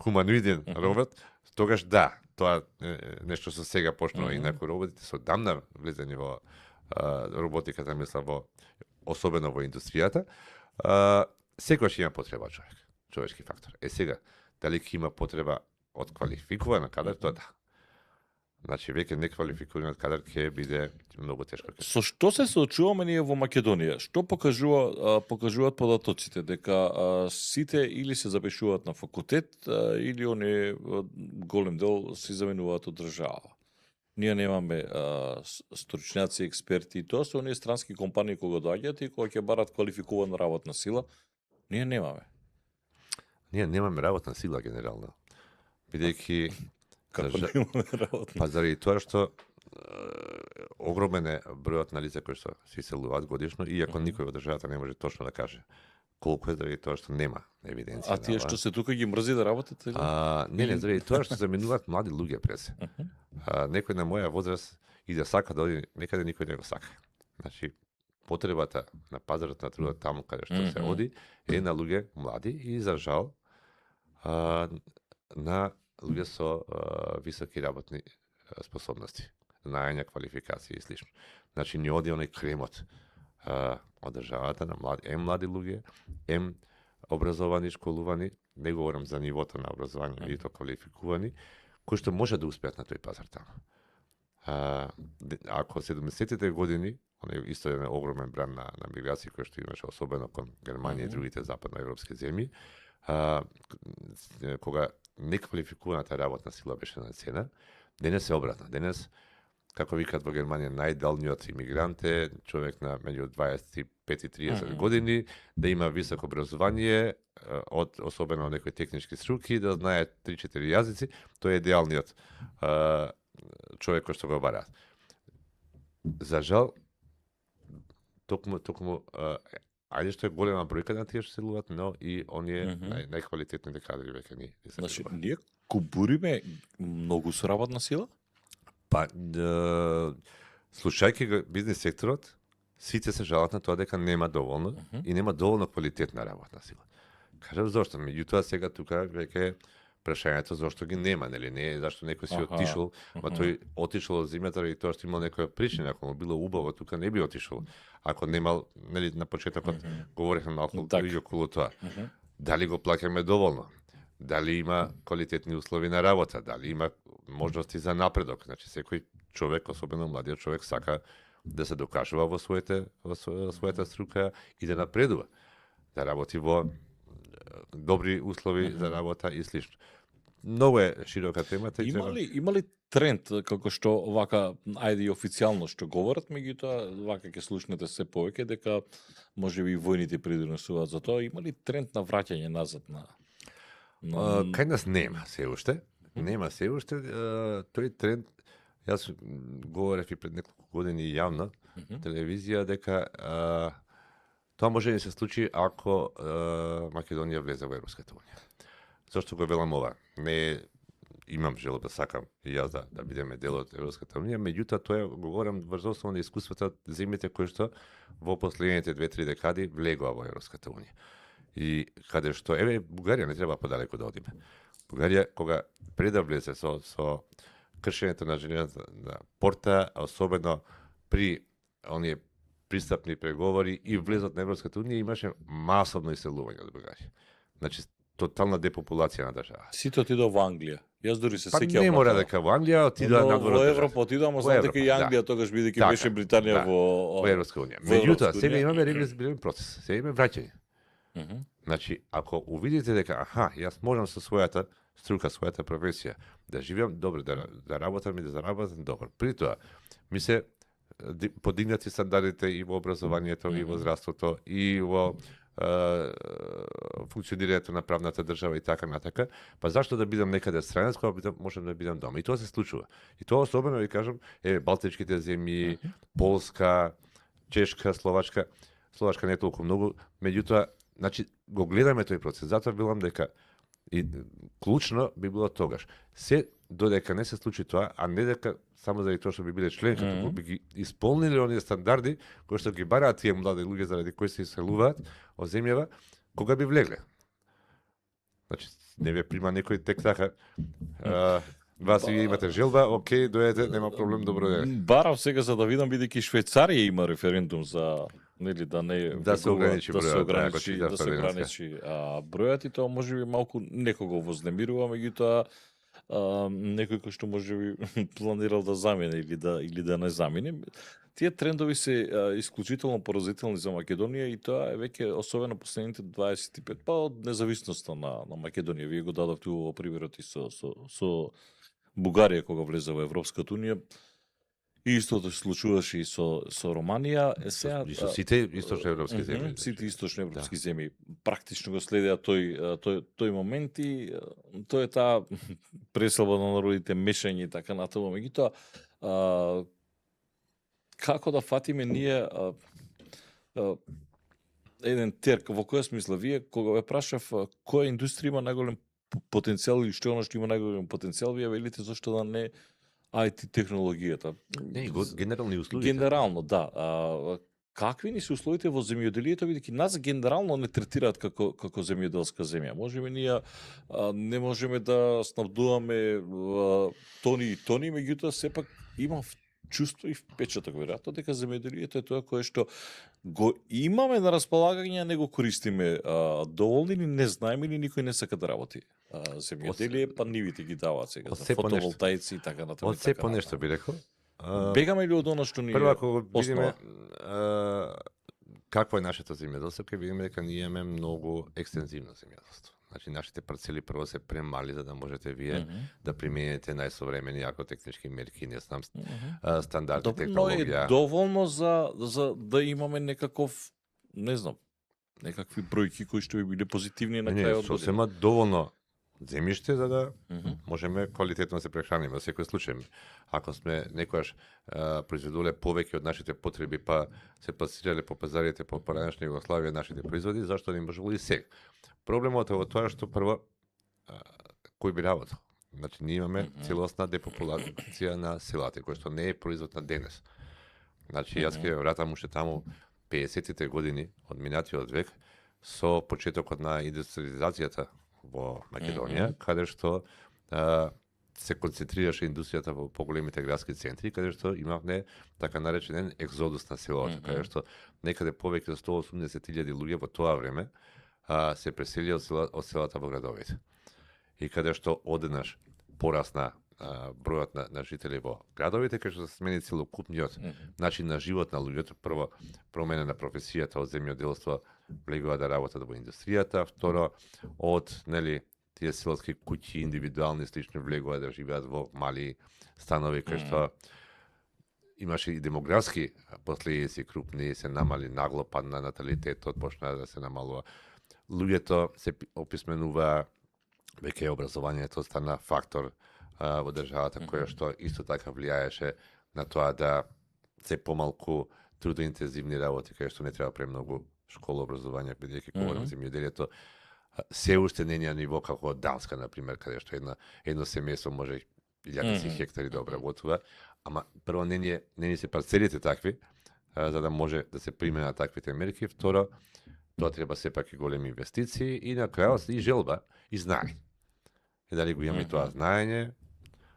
хуманоиден робот, тогаш да, тоа е нешто што сега почнува инаку роботите со дамна влезење во роботиката, мисла особено во индустријата. Секогаш има потреба човечки фактор. Сега, дали ќе има потреба од квалификуван кадар, тоа да. Значи, веќе неквалификуваниот кадар ќе биде многу тешко. Со што се соочуваме ние во Македонија? Што покажуваат податоците? Дека сите или се запишуваат на факултет, или оние голем дел се заменуваат од држава. Ние немаме стручњаци, експерти, и тоа се оние странски компании кога доаѓаат и кога ќе барат квалификувана работна сила. Ние немаме. Ние немаме работна сила генерално. Бидејќи па заради тоа што огромен е бројот на лица кои што се иселуваат годишно, иако никој во државата не може точно да каже колку е заради тоа што нема евиденција. А тие што се тука ги мрзи да работат? Не, заради тоа што заменуваат млади луѓе пред се. Некој на моја возраст и да сака да оди некаде, никој не го сака. Значи, потребата на пазарот на трудот таму каде што се оди е на луѓе млади и за жал на луѓе со високи работни способности, знаења, квалификации и слично. Значи не оди оној кремот од државата на млади луѓе, образовани, школувани, не говорам за нивото на образование, и то квалификувани, кои што може да успеат на тој пазар таму. Ако 70-тите години, исто е огромен бран на миграција кој што имаше особено кон Германија и другите западноевропски земји, кога неквалификуваната работна сила беше на цена, денес е обратно. Денес, како викаат во Германија, најдалниот имигрант е човек на меѓу 25 и 30 години, да има високо образование, особено некои технички струки, да знае 3-4 јазици, тој е идеалниот човек кој што го бараат. За жал, токму ајде што е голема бројка на тие што се луват, но и оние најквалитетните кадри веќе ни се. Значи, ние кубуриме многу со работна сила? Па, слушајќи бизнес секторот, сите се жалат на тоа дека нема доволно и нема доволно квалитетна работна сила. Кажам зошто, меѓутоа сега тука веќе прашањето зошто ги нема, нели не е зашто некој си отишол, ма тој отишол од земјата и тоа што имал некоја причина, ако му било убаво тука не би отишол. Ако немал, нели на почетокот говорихме малку и околу тоа. Дали го плаќаме доволно? Дали има квалитетни услови на работа? Дали има можности за напредок? Значи секој човек, особено младиот човек, сака да се докажува во својата струка и да напредува, да работи во добри услови за работа и слично. Многу е широка темата. Има ли тренд, како што вака, ајде и официјално што говорат, меѓутоа вака ќе слушнете се повеќе, дека можеби и војните придонесуваат за тоа, има ли тренд на враќање назад на... Кај нас нема се уште. Нема се уште. Тој тренд, јас говорев и пред неколку години јавно, телевизија, дека тоа може да се случи ако Македонија влезе во Европската унија. Зошто го велам ова? Не имам желба да сакам и јас да бидеме дел од Европската унија, меѓутоа тоа го говорам врз основа на искуствата од земјите кои што во последните 2-3 декади влегоа во Европската унија. И каде што Бугарија не треба подалеку да одиме. Бугарија кога пред да влезе со кршењето на железната порта, особено при оние пристапни преговори и влезот на Европската унија, имаше масовно иселување од Бугарија. Значи тотална депопулација на држава. Сите отидоа во Англија. Јас дури се сеќавам. Не мора дека во Англија отидоа на во Европа отидоа, но знам дека и Англија тогаш бидејќи беше Британија во Европска унија. Меѓутоа сега имаме регресивен процес. Сега имаме враќање. Значи, ако увидите дека јас можам со својата струка, својата професија да живеам добро, да работам и да заработам добро. При тоа ми се подигнати стандардите и во образованието, и во здравството, и во функционирањето на правната држава и така натака, па зашто да бидам некаде странец кога можам да бидам дома? И тоа се случува. И тоа особено ви кажам балтичките земји, Полска, Чешка, Словачка не е толку многу, меѓутоа, значи го гледаме тој процес. Затоа велам дека и клучно би било тогаш. Се додека не се случи тоа, а не дека само заради тоа што би биле член, како би ги исполниле оние стандарди кои што ги бараат тие млади луѓе заради кои се иселуваат од земјава, кога би влегле. Значи, не ве прима некој тек така. Вас вие имате желба, окей, дојдете, нема проблем, добро ден. Барам сега за да видам, бидејќи Швајцарија има референдум за нели да се ограничи бројот и тоа можеби малку некого вознемирува, меѓутоа некој кој што можеби планирал да замине или да не замине. Тие трендови се исклучително поразителни за Македонија и тоа е веќе особено последните 25 па од независноста на Македонија. Вие го дадовте во примерот и со Бугарија кога влезе во Европската унија. И истото се случуваше и со Романија. И со сите источноевропски земји. Сите источноевропски земји практично го следеа тој момент и тоа е таа преселба на народите, мешање и така натаму. Меѓутоа, како да фатиме ние еден терк, во која смисла вие, кога ве прашав која индустрија има најголем потенцијал или што е оно што има најголем потенцијал, вие велите зашто да не IT технологијата. Не, генерални услови. Генерално, да. Какви ни се условите во земјоделието, бидејќи нас генерално не третираат како земјоделска земја. Можеме ние не можеме да снабдуваме тони и тони, меѓутоа сепак има чувство и впечаток веројатно дека земјоделието е тоа кое што го имаме на располагање, не го користиме доволно или не знаеме или никој не сака да работи. Земјоделие па нивите ги даваат сега за фотоволтаици и така натаму. Од се по нешто би рекол. Бегаме ли од оно што ни прво ако видиме какво е нашето земјоделство, ќе видиме дека ние имаме многу екстензивно земјоделство. Значи нашите парцели прво се премали за да можете вие да примените најсовремени агротехнички мерки, не знам, стандарди, технологија. Е доволно за да имаме некаков, не знам, некакви бројки кои што би биле позитивни на крајот. Не, сосема доволно земјиште за да можеме квалитетно да се прехраниме во секој случај. Ако сме некојаш произведувале повеќе од нашите потреби, па се пласирале по пазарите по поранешна Југославија нашите производи, зашто не можело и сега? Проблемот е во тоа што прво кој би работел. Значи ние имаме целосна депопулација на селата, кој што не е производ на денес. Значи јас ќе вратам уште таму 50-тите години од минатиот век со почетокот на индустриализацијата во Македонија, каде што се концентрираше индустријата во поголемите градски центри, каде што имавме така наречен екзодус на селото, каде што некаде повеќе од 180.000 луѓе во тоа време се преселија од селата во градовите. И каде што одеднаш порасна бројот на жители во градовите, кај што се смени целокупниот начин на живот на луѓето. Прво, промена на професијата од земјоделство, влегува да работат во индустријата. Второ, од тие селски куќи индивидуални слични влегува да живеат во мали станови, кај што имаше и демографски последици крупни, се намали нагло падна наталитетот, почна да се намалува. Луѓето се описменуваа, веќе образованието стана фактор во државата, која што исто така влијаеше на тоа да се помалку трудоинтензивни работи, кај што не треба премногу школа образование, бидејќи говорим за земјоделието, се уште не е на ниво како Данска, например, каде што едно семејство може 1000 хектари да обработува, ама прво не ни се парцелите такви, за да може да се применат таквите мерки. Второ, тоа треба сепак и големи инвестиции и на крајот и желба и знаење. И дали го имаме тоа знаење,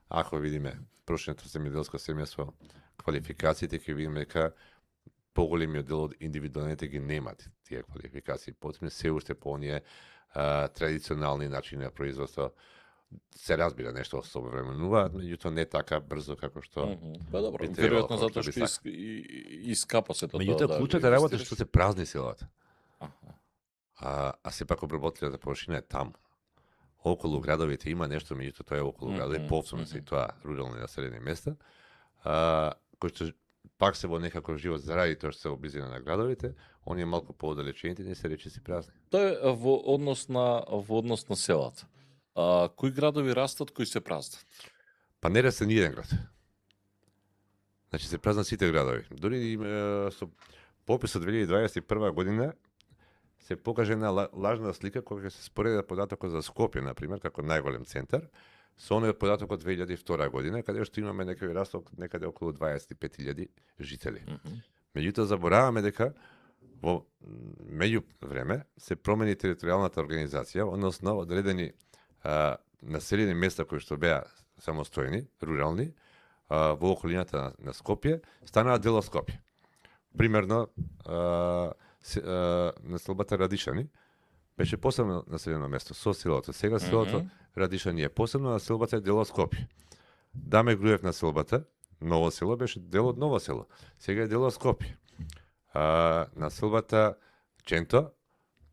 ако видиме прошното земјоделско семејство, квалификациите, ќе видиме дека поголемиот дел од индивидуалните ги немат тие квалификации, потоа се уште по оние традиционални начини на производство. Се разбира нешто се овременуваат, меѓутоа не така брзо како што Па добро, веројатно затоа што искапа се тоа. Меѓутоа клучната работа е што се празни селата. А сепак обработливата површина е таму. Околу градовите има нешто, меѓутоа тоа е околу градови, повторно се и тоа рурални населени места, кои што пак се во некаков живот заради тоа што се облизина на градовите, оние малку поодалечените не се речиси празни. Тоа е во однос на селата. Кои градови растат, кои се празнат? Па не расте ни еден град. Значи се празнат сите градови. Дори со пописот 2021 година се покаже една лажна слика кога се спореди податокот за Скопје, например, како најголем центар, со оној податок од 2002 година, каде што имаме некој расток некаде околу 25.000 жители. Меѓутоа забораваме дека во меѓувреме се промени територијалната организација, односно одредени населени места кои што беа самостојни, рурални, во околината на Скопје, станаа дел од Скопје. Примерно, населбата Радишани беше посебно населено место со селото. Сега селото Радишани е посебно, населбата е дел од Скопје. Даме Груев населбата, Ново село, беше дел од Ново село. Сега е дел од Скопје. Населбата Ченто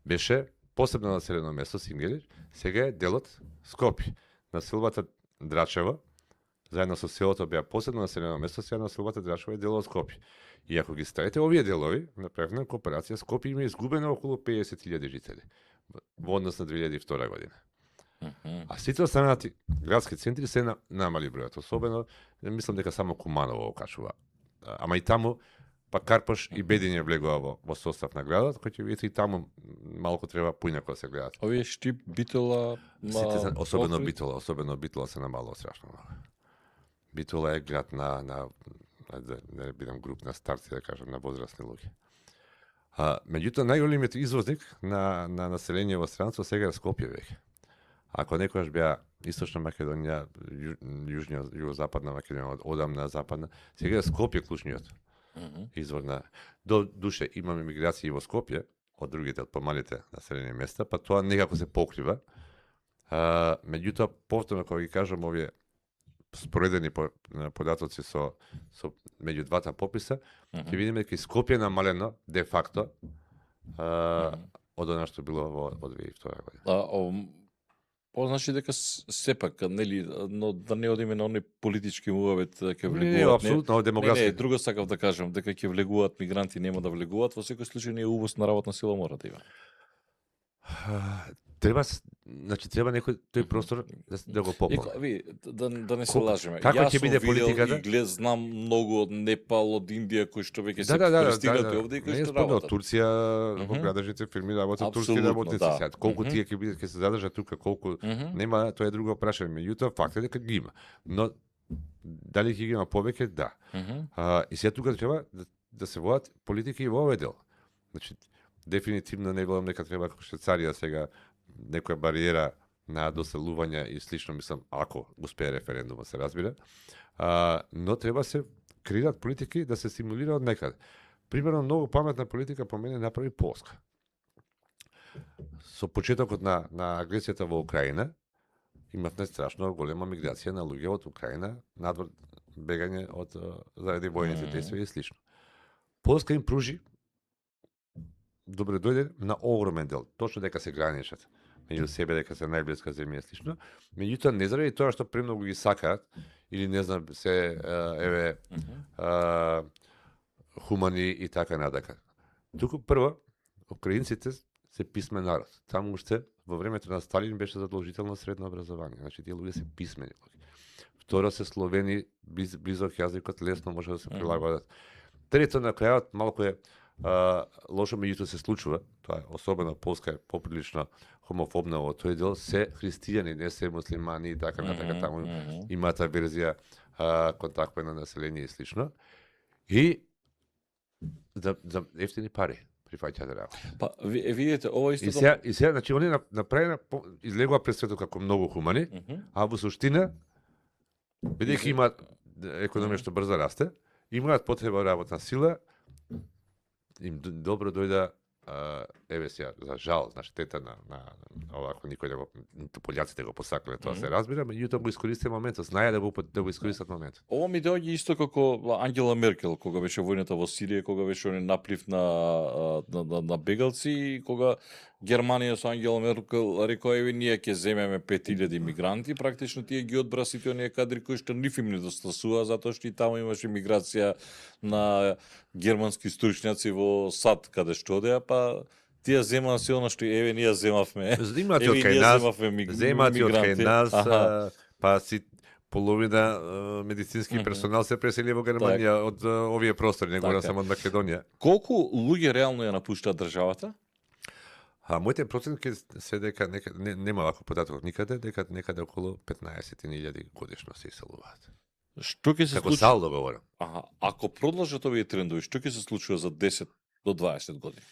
беше посебно населено место, Сингелиш, сега е дел од Скопје. Населбата Драчево, заедно со селото беа посебно населено место, сега населбата Драчево е дел од Скопје. И ако ги ставите овие делови, направена кооперација, Скопје има изгубено околу 50.000 жители во однос на 2002 година. А сите останати градски центри се намали бројот, особено, мислам дека само Куманово окачува. Ама и таму, па Карпош и Бедиње влегува во состав на градот, кој ќе видите и таму малку треба поинако да се гледат. Овие Штип, Битола, особено Битола се намало страшно много. Битола е град да не бидам груп на старци, да кажам, на возрастни луѓе. Меѓутоа, најголемиот извозник на население во странство сега е Скопје веќе. Ако некојаш беа Источна Македонија, југозападна Македонија, одамна западна, сега е Скопје клучниот извор на... До душе имаме миграции во Скопје, од другите, од помалите населени места, па тоа некако се покрива. Меѓутоа, повторно, кога ги кажам овие споредени податоци со меѓу двата пописа, ќе видиме дека Скопје намалено де факто од она што било во 2002 година. Значи дека сепак, нели, но да не одиме на оној политички муавет ќе влегуваат. Не, апсолутно, демографски. Не, друго сакав да кажам, дека ќе влегуваат мигранти, нема да влегуваат, во секој случај не увоз на работна сила мора да има. Треба некој тој простор да го пополни. Да не се лажеме. Како ќе биде политиката? Јас знам многу од Непал, од Индија кои што веќе се пристигнати овде и кои што работат. Турција, во градежните фирми работат турски работници. Колку тие ќе се задржат тука, колку нема, тоа е друго прашање. Меѓутоа факт е дека ги има. Но дали ќе ги има повеќе? Да. И сега тука треба да се водат политики и во овој дел. Значи, дефинитивно не гледам дека треба како Швајцарија сега некоја бариера на доселување и слично, мислам, ако успее референдумот, се разбира. Но треба се креират политики да се стимулира од некаде. Примерно, многу паметна политика по мене направи Полска. Со почетокот на агресијата во Украина, имавме страшно голема миграција на луѓе од Украина, надвор бегање од заради војните действија и слично. Полска им пружи добре дојде на огромен дел, точно дека се граничат меѓу себе, дека се најблиска земја и слично. Меѓутоа не заради тоа што премногу ги сакаат или не знам се хумани и така надека. Туку прво украинците се писмен народ. Таму уште во времето на Сталин беше задолжително средно образование. Значи тие луѓе се писмени. Второ се словени, близок јазикот, лесно може да се прилагодат. Трето на крајот малку е лошо, меѓутоа се случува. Тоа е особено Полска е поприлично хомофобна во тој дел, се христијани, не се муслимани и така натака таму имаат верзија кон такво население и слично. И за ефтини пари прифаќаат работа. Па видите, ова исто И сега, значи, они направена излегува пред светот како многу хумани, а во суштина, бидејќи имаат економија што брзо расте, имаат потреба работна сила, им добро дојда, еве сега, за жал, значи, тета на овако никој пољаците го посакале, тоа се разбира, меѓутоа го искористија моментот, знаја да го искористат моментот. Ова ми доаѓа исто како Ангела Меркел, кога беше војната во Сирија, кога беше оној наплив на бегалци, и кога Германија со Ангела Меркел рекоа, еве ние ќе земеме 5000 мигранти, практично тие ги одбра сите оние кадри кои што ниф им недостасува, затоа што и таму имаше миграција на германски стручњаци во САД каде што одеа, па тие земаа се она што еве ние земавме. Земаат од кај нас, па си половина медицински персонал се пресели во Германија од овие простори, не говорам само од Македонија. Колку луѓе реално ја напуштаат државата? Моите проценти се дека нема ваков податок никаде, дека некаде околу 15.000 годишно се иселуваат. Што ќе се Како случи? салдо говорам. Ако продолжат овие трендови, што ќе се случува за 10 до 20 години?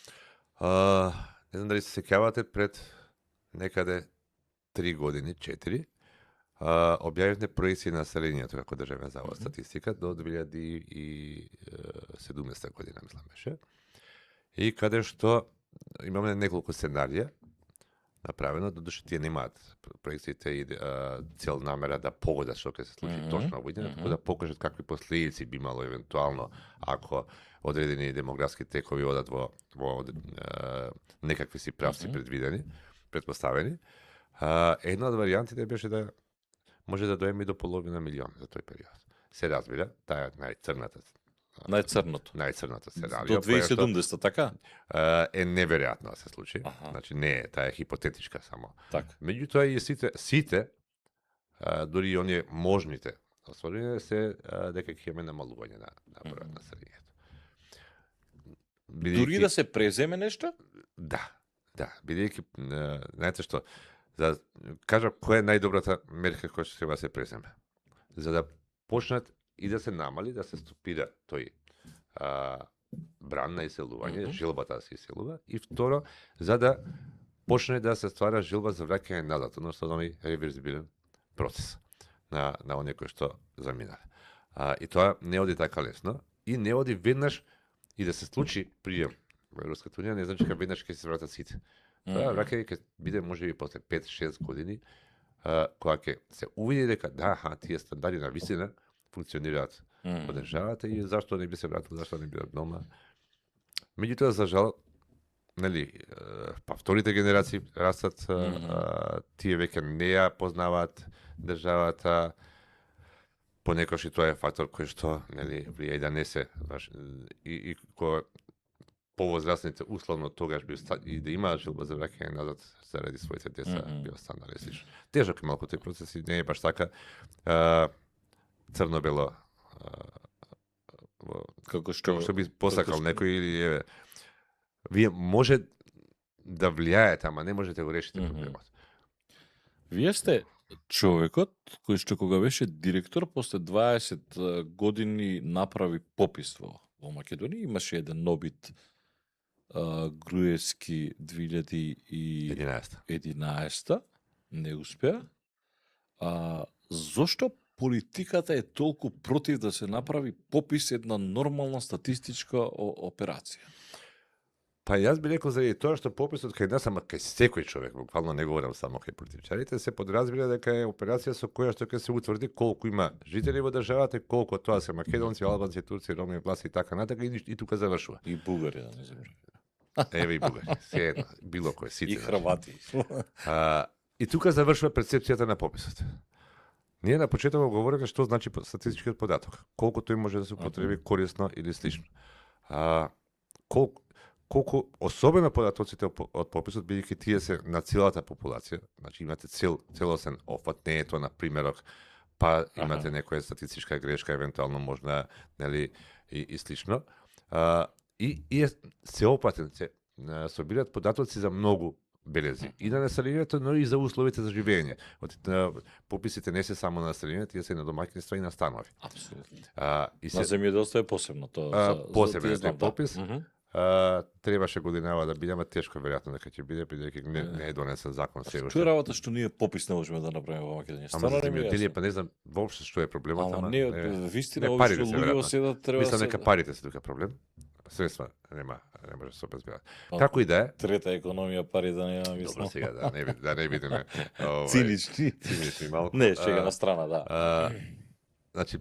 Не знам дали се сеќавате, пред некаде 3 години, 4, објавивме проекции на населението како Државен завод статистика до 2017 година, мислам беше. И каде што имаме неколку сценарија направено, додуше тие немаат проекциите и цел намера да погодат што ќе се случи точно во година, туку да покажат какви последици би имало евентуално ако одредени демографски текови одат во некакви си правци предвидени, предпоставени. Една од варијантите беше да може да доеме и до половина милион за тој период. Се разбира, таа е најцрната сценарија. До 2070, така? Е неверојатно да се случи. Значи не е, таа е хипотетичка само. Така. Меѓутоа и сите дури и оние можните остварувања се дека ќе имаме намалување на бројот на населението. Дури да се преземе нешто? Да, бидејќи знаете што, за кажам која е најдобрата мерка која што треба да се преземе. За да почнат и да се намали, да се стопира тој бран на иселување, жилбата да се иселува, и второ, за да почне да се ствара жилба за враќање назад, односно оној реверзибилен процес на оние кои што заминале. И тоа не оди така лесно, и не оди веднаш и да се случи прием во Европската унија, не значи дека веднаш ќе се вратат сите. Тоа враќање ќе биде можеби после 5-6 години, кога ќе се увиди дека тие стандарди на висина функционираат во државата и зашто не би се вратил, зашто не бидат дома. Меѓутоа, за жал, па вторите генерации растат, тие веќе не ја познаваат државата, понекогаш и тоа е фактор кој што влијае да не се и кога повозрастните условно тогаш би и да имаат жилба за враќање назад заради своите деца би останале слично. Тежок е малку тој процес и не е баш така црно-бело како што би посакал некој или еве вие може да влијаете, ама не можете го решите проблемот. Вие сте човекот кој што кога беше директор после 20 години направи попис во Македонија, имаше еден нобит Груевски 2011, не успеа. Зошто политиката е толку против да се направи попис, една нормална статистичка операција? Па јас би рекол заради тоа што пописот кај нас, ама кај секој човек, буквално не говорам само кај политичарите, се подразбира дека е операција со која што ќе се утврди колку има жители во државата, колку тоа се македонци, албанци, турци, роми, власти и така натака и тука завршува. И бугари, да не забравам. Еве и бугари, се едно, било кој, сите. И хрвати. И тука завршува перцепцијата на пописот. Ние на почеток говориме што значи статистичкиот податок, колку тој може да се употреби корисно или слично. Колку особено податоците од пописот, бидејќи тие се на целата популација, значи имате целосен опфат, не е тоа на примерок, па имате некоја статистичка грешка, евентуално можна, нели, и слично. И е сеопатен, се собираат податоци за многу белези. И на населението, но и за условите за живење. Пописите не се само на населението, тие се на домаќинства и на станови. Апсолутно. На земјоделство е посебно тоа. Посебен е попис. Требаше годинава да биде, ама тешко веројатно дека ќе биде, бидејќи не е донесен закон се уште. Што е работа што ние попис не можеме да направиме во Македонија? Ама за земјоделие, јасно. па не знам воопшто што е проблемот, Ама не, вистина, парите овие се, што луѓе веројатно. седат треба Мислам се... дека парите се тука проблем. Средства не може да се обезбедат. Како и да е. Трета економија, пари да нема, Добро, мислам. сега да не бидеме Цинични. цинични малку. Не, шега на страна, да. Значи,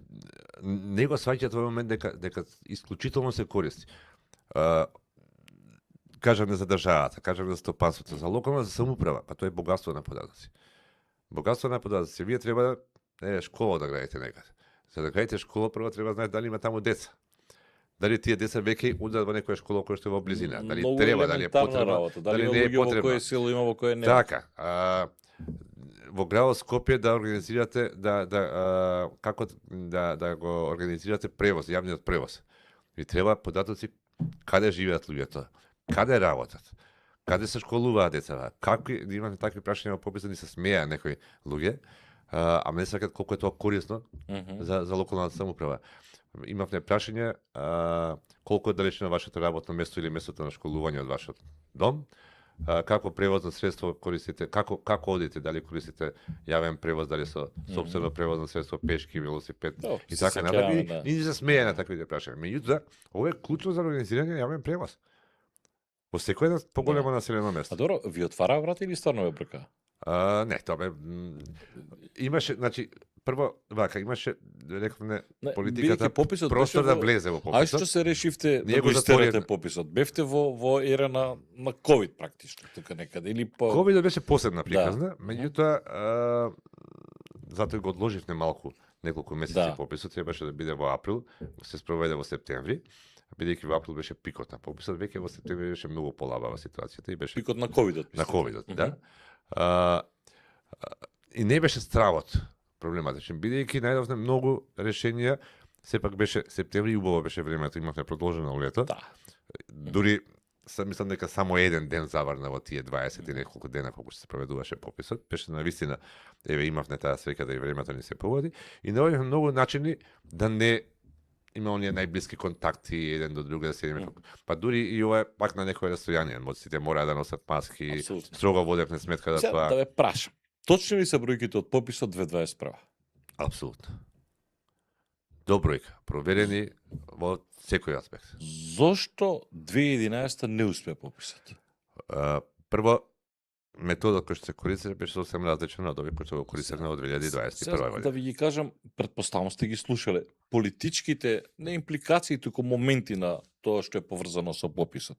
не го сваќаат во момент дека исклучително се користи. Кажаме за државата, кажаме за стопанството, за локална за самоуправа, па тоа е богатство на податоци. Богатство на податоци. Вие треба школа да градите некаде. За да градите школа, прво треба да знаете дали има таму деца. Дали тие деца веќе удат во некоја школа која што е во близина, дали Многу треба, дали е елементарна потребно, работа, дали има не е луѓе во потребно. кој село има, во кој не. Така, во градот Скопје да организирате како да го организирате превоз, јавниот превоз. Ви треба податоци каде живеат луѓето, каде работат, каде се школуваат децата, какви имаме такви прашања во пописот, ни се смеа некои луѓе, ама не сакат колку е тоа корисно за локалната самоуправа. Имавме прашање колку е далечна вашето работно место или местото на школување од вашиот дом, како превозно средство користите, како одите, дали користите јавен превоз, дали со сопствено превозно средство, пешки, велосипед и така натаму. И се смее на таквите прашања. Меѓутоа, ова е клучно за организирање јавен превоз. Во секој едно поголемо населено место. А добро, ви отвара врата или стварно ве брка? Не, тоа бе имаше, значи прво вака имаше рековме политиката пописот простор да влезе во пописот. А што се решивте Ние да го го истерате затворивме. пописот? Бевте во ера на ковид практично тука некаде или по Ковид беше посебна приказна, меѓутоа затоа го одложивме малку неколку месеци пописот, требаше да биде во април, се спроведе во септември. Бидејќи во април беше пикот на пописот, веќе во септември беше многу полабава ситуацијата и беше пикот на ковидот. На ковидот, да. И не беше стравот проблематичен, бидејќи најдовме многу решенија, сепак беше септември и убаво беше времето, имавме продолжено лето. Да. Дури мислам дека само еден ден заврна во тие 20 и неколку дена колку се проведуваше пописот, беше навистина, еве имавме таа среќа да и времето ни се поводи и наоѓавме многу начини да не има оние најблиски контакти еден до друг да седиме. Па дури и ова е пак на некој растојание, сите мора да носат маски, Абсолютно. строго водевме сметка да тоа. Да ве прашам. Точни ли се бројките од пописот 2021? Апсолутно. До бројка, проверени во секој аспект. Зошто 2011 не успеа пописот? Прво, методот кој што се користеше беше сосем различен од овој кој што го користевме во 2021 година. Да ви ги кажам, претпоставам сте ги слушале, политичките не импликации, туку моменти на тоа што е поврзано со пописот.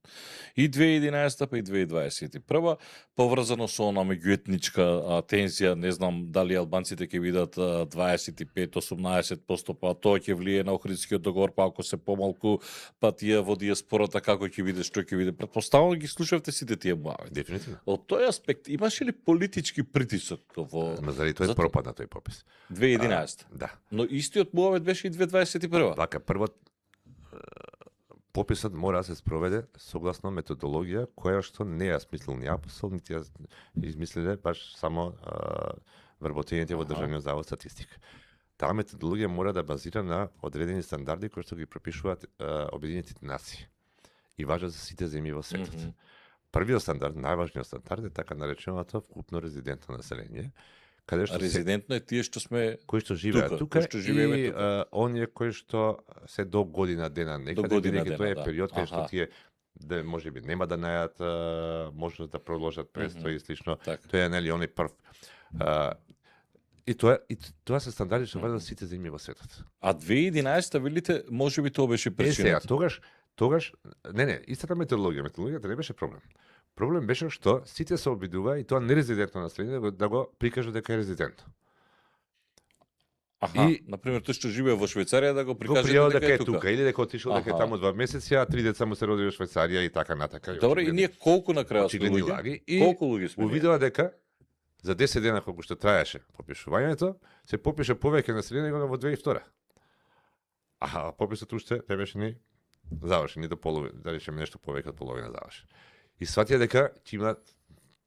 И 2011 па и 2021 поврзано со она меѓуетничка тензија, не знам дали албанците ќе видат 25-18%, па тоа ќе влие на Охридскиот договор, па ако се помалку, па тие во диаспората како ќе биде, што ќе биде. Претпоставам ги слушавте сите тие муавети. Дефинитивно. Од тој аспект имаше ли политички притисок во Ма заради тоа пропадна тој попис. 2011? Да. Но истиот муавет беше и 2021. Така, прво пописот мора да се спроведе согласно методологија која што не ја смислил ни Апостол, нити ја измислиле баш само вработените во Државниот завод статистика. Таа методологија мора да базира на одредени стандарди кои што ги пропишуваат Обединетите нации и важат за сите земји во светот. Првиот стандард, најважниот стандард е така нареченото вкупно резидентно население, каде што резидентно е тие што сме кои што живеат тука, што живееме и тука. оние кои што се до година дена некаде, бидејќи тоа е период кај што тие да можеби нема да најат можност да продолжат престој и слично. Така. Тоа е нели оној прв. И тоа се стандарди што владат сите земји во светот. А 2011 велите, можеби тоа беше Сега, причината. тогаш не, истата методологијата не беше проблем. Проблем беше што сите се обидува и тоа нерезидентно население да го прикажа дека е резидентно. Аха, И- например, тој што живее во Швајцарија да го Го прикаже пријава дека е тука. или дека отишол дека е Аха. таму 2 месеци, а 3 деца му се родили во Швајцарија и така натака. Добре, и ние колку на крајот сме очигледни луѓе? лаги и Колку луѓе сме? ние? увидела дека за 10 дена колку што траеше попишувањето, се попише повеќе население него во 2002. А пописот уште не беше ни завршен, ни до половина, да речеме нешто повеќе од половина завршен. И сватија дека ќе имаат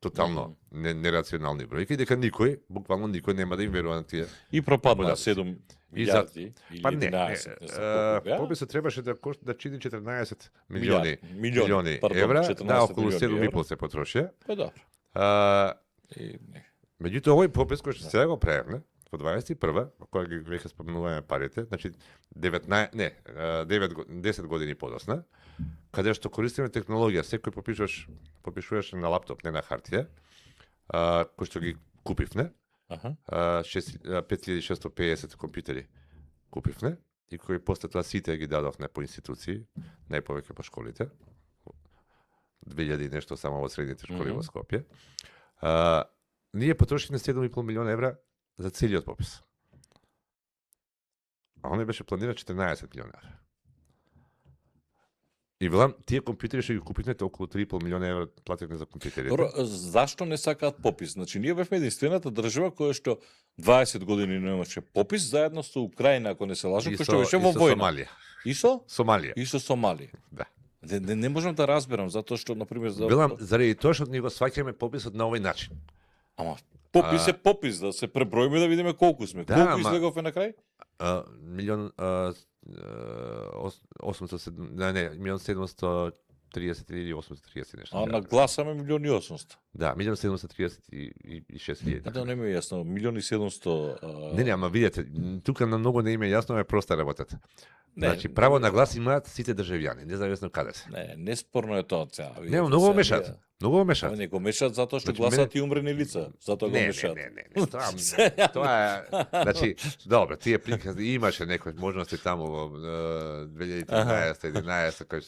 тотално нерационални бројки, дека никој, буквално никој нема да им верува на тие. И пропадна Да. 7 И за- милиарди или Па не, 11, не знам колку беа. пописот требаше да чини 14 милиони Милиони, пардон, евра, 14 да, околу милиони 7,5 евра. се потрошија. Па добро. А, И, не. Меѓутоа, овој попис кој што сега го правевме, во 21-ва, кога ги веќе спомнуваме парите, значи 10 години подосна, каде што користиме технологија, секој попишуваш на лаптоп, не на хартија, кој што ги купивне, Аха. 5650 компјутери купивне, и кои после тоа сите ги дадовне по институции, најповеќе по школите, 2000 и нешто само во средните школи во Скопје. Ние потрошивме 7,5 милиона евра за целиот попис. А он беше планиран 14 милиона евра. И велам, тие компјутери што ги купивме, околу 3,5 милиона евра плативме за компјутерите. Добро, зашто не сакаат попис? Значи, ние бевме единствената држава која што 20 години немаше попис, заедно со Украина, ако не се лажам, кој што беше во војна. Сомалија. И со? Сомалија. И со Сомалија. Да. Не можам да разберам, затоа што, например, за... Велам, заради тоа што ние го сваќаме пописот на овој начин. Ама, попис е попис, да се преброиме да видиме колку сме. Да, Колку ама- излегове на крај? Милион 807, не, милион 730 или 830 нешто. А на гласаме 1.800.000. Да, милион 736 хиljadi. Да, не ми е јасно, 1.700.000. Не, ама видете, тука на многу не им е јасно, е проста работата. Не, Значи, право на глас имаат сите државјани, независно каде се. Не, неспорно е тоа сега. Не, многу го мешаат. Многу го мешаат. Не го мешаат затоа што Значи, гласаат и умрени лица, затоа го Не, мешаат. не, тоа е, значи, добро, тие приказни имаше некои можности таму во 2013-11 кои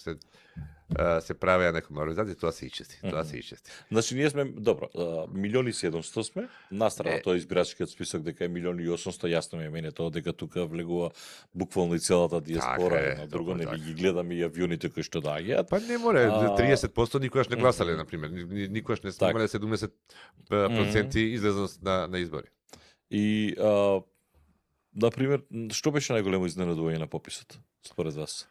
се правеа некои морализации, тоа се исчести, Значи ние сме, добро, 1.700.000 сме, настрана тоа избирачкиот список дека е 1.800.000, јасно ми е мене тоа дека тука влегува буквално и целата диаспора, Така е, на друго токму нели така. ги гледаме и авионите кои што доаѓаат. Па не море, 30% никогаш не гласале, например, никогаш не Така. имале 70% излезност на избори. И например, што беше најголемо изненадување на пописот според вас?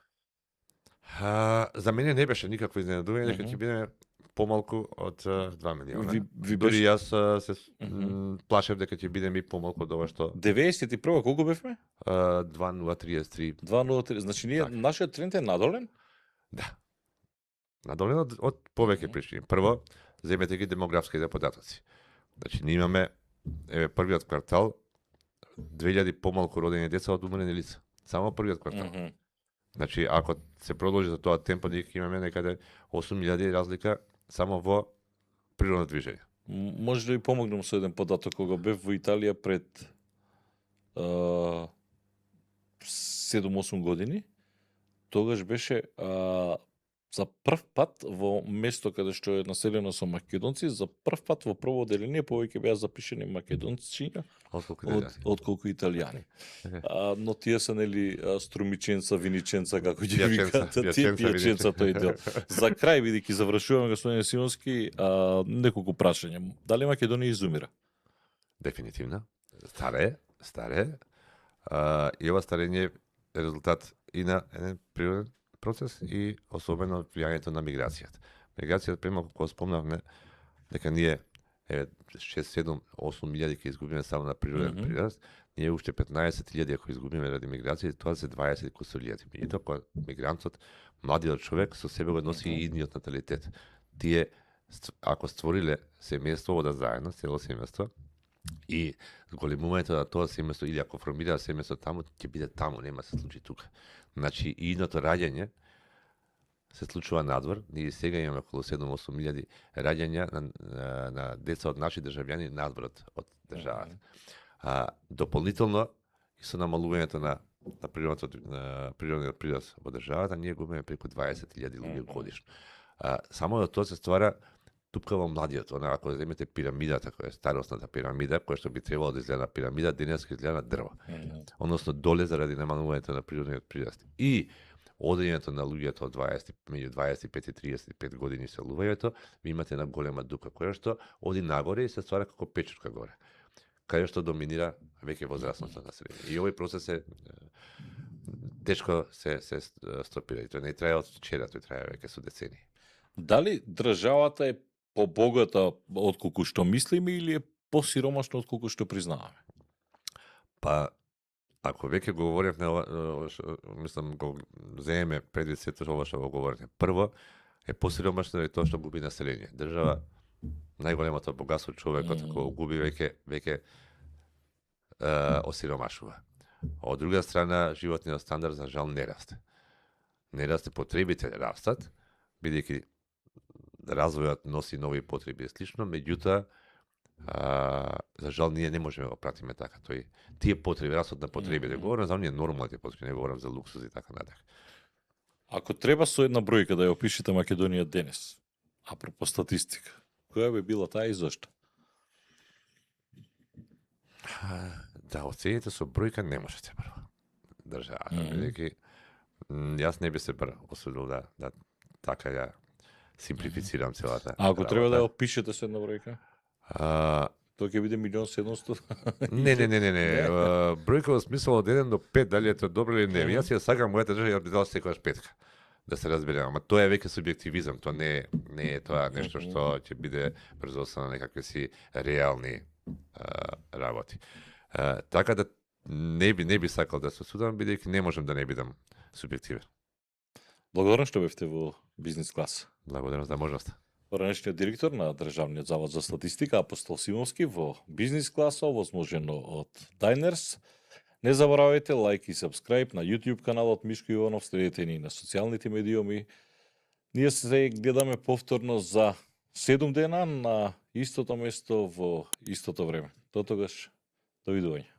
За мене не беше никакво изненадување дека ќе биде помалку од 2 милиона. Ви Дори беше јас се плашев дека ќе биде ми помалку од ова што 91 колку бевме? 2033. 2.03. Значи ние Така. нашиот тренд е надолен? Да. Надолен од повеќе причини. Прво, земете ги демографските податоци. Значи ние имаме првиот квартал 2000 помалку родени деца од умрени лица. Само првиот квартал. Значи, ако се продолжи за тоа темпо, ние ќе имаме некаде 8.000 разлика само во природно движење. Може да ви помогнам со еден податок кога бев во Италија пред 7-8 години. Тогаш беше за прв пат во место каде што е населено со македонци, за прв пат во прво одделение повеќе беа запишани македонци отколку италијани. Но тие се нели струмиченца, виниченца, како ги викаат, тие пијаченца тој дел. За крај, бидејќи завршуваме, господин Симонски, неколку прашања. Дали Македонија изумира? Дефинитивно. Старе е. И ова старење е резултат и на еден природен процес и особено влијањето на миграцијата. Миграцијата, према кога спомнавме дека ние 6, 7, 8 милијади ќе изгубиме само на природен прираст, ние уште 15.000 ако изгубиме ради миграција, тоа се 20 кусурлијади. Меѓутоа, кога мигрантот, младиот човек со себе го носи и идниот наталитет. Тие, ако створиле семејство вода заедно, цело семејство, и зголемувањето на тоа семејство, или ако формира семејство таму, ќе биде таму, нема се случи тука. Значи, и идното раѓање се случува надвор. Ние сега имаме околу 7-8 илјади раѓања на деца од наши државјани надвор од државата. Дополнително, и со намалувањето на природниот природ во државата, ние губиме преку 20.000 луѓе годишно. Само од тоа се ствара тупка во младиот. Ако земете пирамидата, која е старосната пирамида, која што би требало да изгледа на пирамида, денес изгледа на дрво. Односно доле заради намалувањето на природниот прираст. И одењето на луѓето од меѓу 25 и 35 години се лувањето, ви имате една голема дука која што оди нагоре и се ствара како печурка горе, каде што доминира веќе возрастното население. И овој процес е тешко се стопира. И тој не трае од вчера, тој трае веќе со децении. Дали државата е побогата отколку што мислиме или е посиромашна отколку што признаваме? Па, ако веќе го говоревме, мислам, го земеме предвид сето ова што го говорите. Прво, е посиромашна и тоа што губи население. Држава, најголемото богатство човекот, кога губи веќе осиромашува. Од друга страна, животниот стандард за жал не расте. Не расте, потребите растат, бидејќи развојот носи нови потреби и слично, меѓутоа, за жал ние не можеме да го пратиме така. Тие потреби, растот на потреби, да говорам за оние нормалните потреби, не говорам за луксуз и така натаму. Ако треба со една бројка да ја опишете Македонија денес, апропо статистика, која би била таа и зошто? Да, оцените со бројка не можете прво. Државата, бидејќи јас не би се осудил да така ја симплифицирам целата. А ако треба да ја опишете со една бројка? Тоа ќе биде 1.700.000. Не. Бројка во смисла од 1 до 5, дали е тоа добро или не. Јас ја сакам мојата држава, ја би дал секојаш 5. Да се разбереме, ама тоа е веќе субјективизам, тоа не е тоа нешто што ќе биде врзосано на некакви си реални работи. Така да не би сакал да се судам, бидејќи не можам да не бидам субјективен. Благодарам што бевте во бизнес клас. Благодарам за можноста. Поранешниот директор на Државниот завод за статистика Апостол Симовски во бизнес класа, овозможено од Diners. Не заборавајте лайк и subscribe на YouTube каналот Мишко Иванов, следете ни на социјалните медиуми. Ние се гледаме повторно за 7 дена на истото место во истото време. До тогаш, довидување.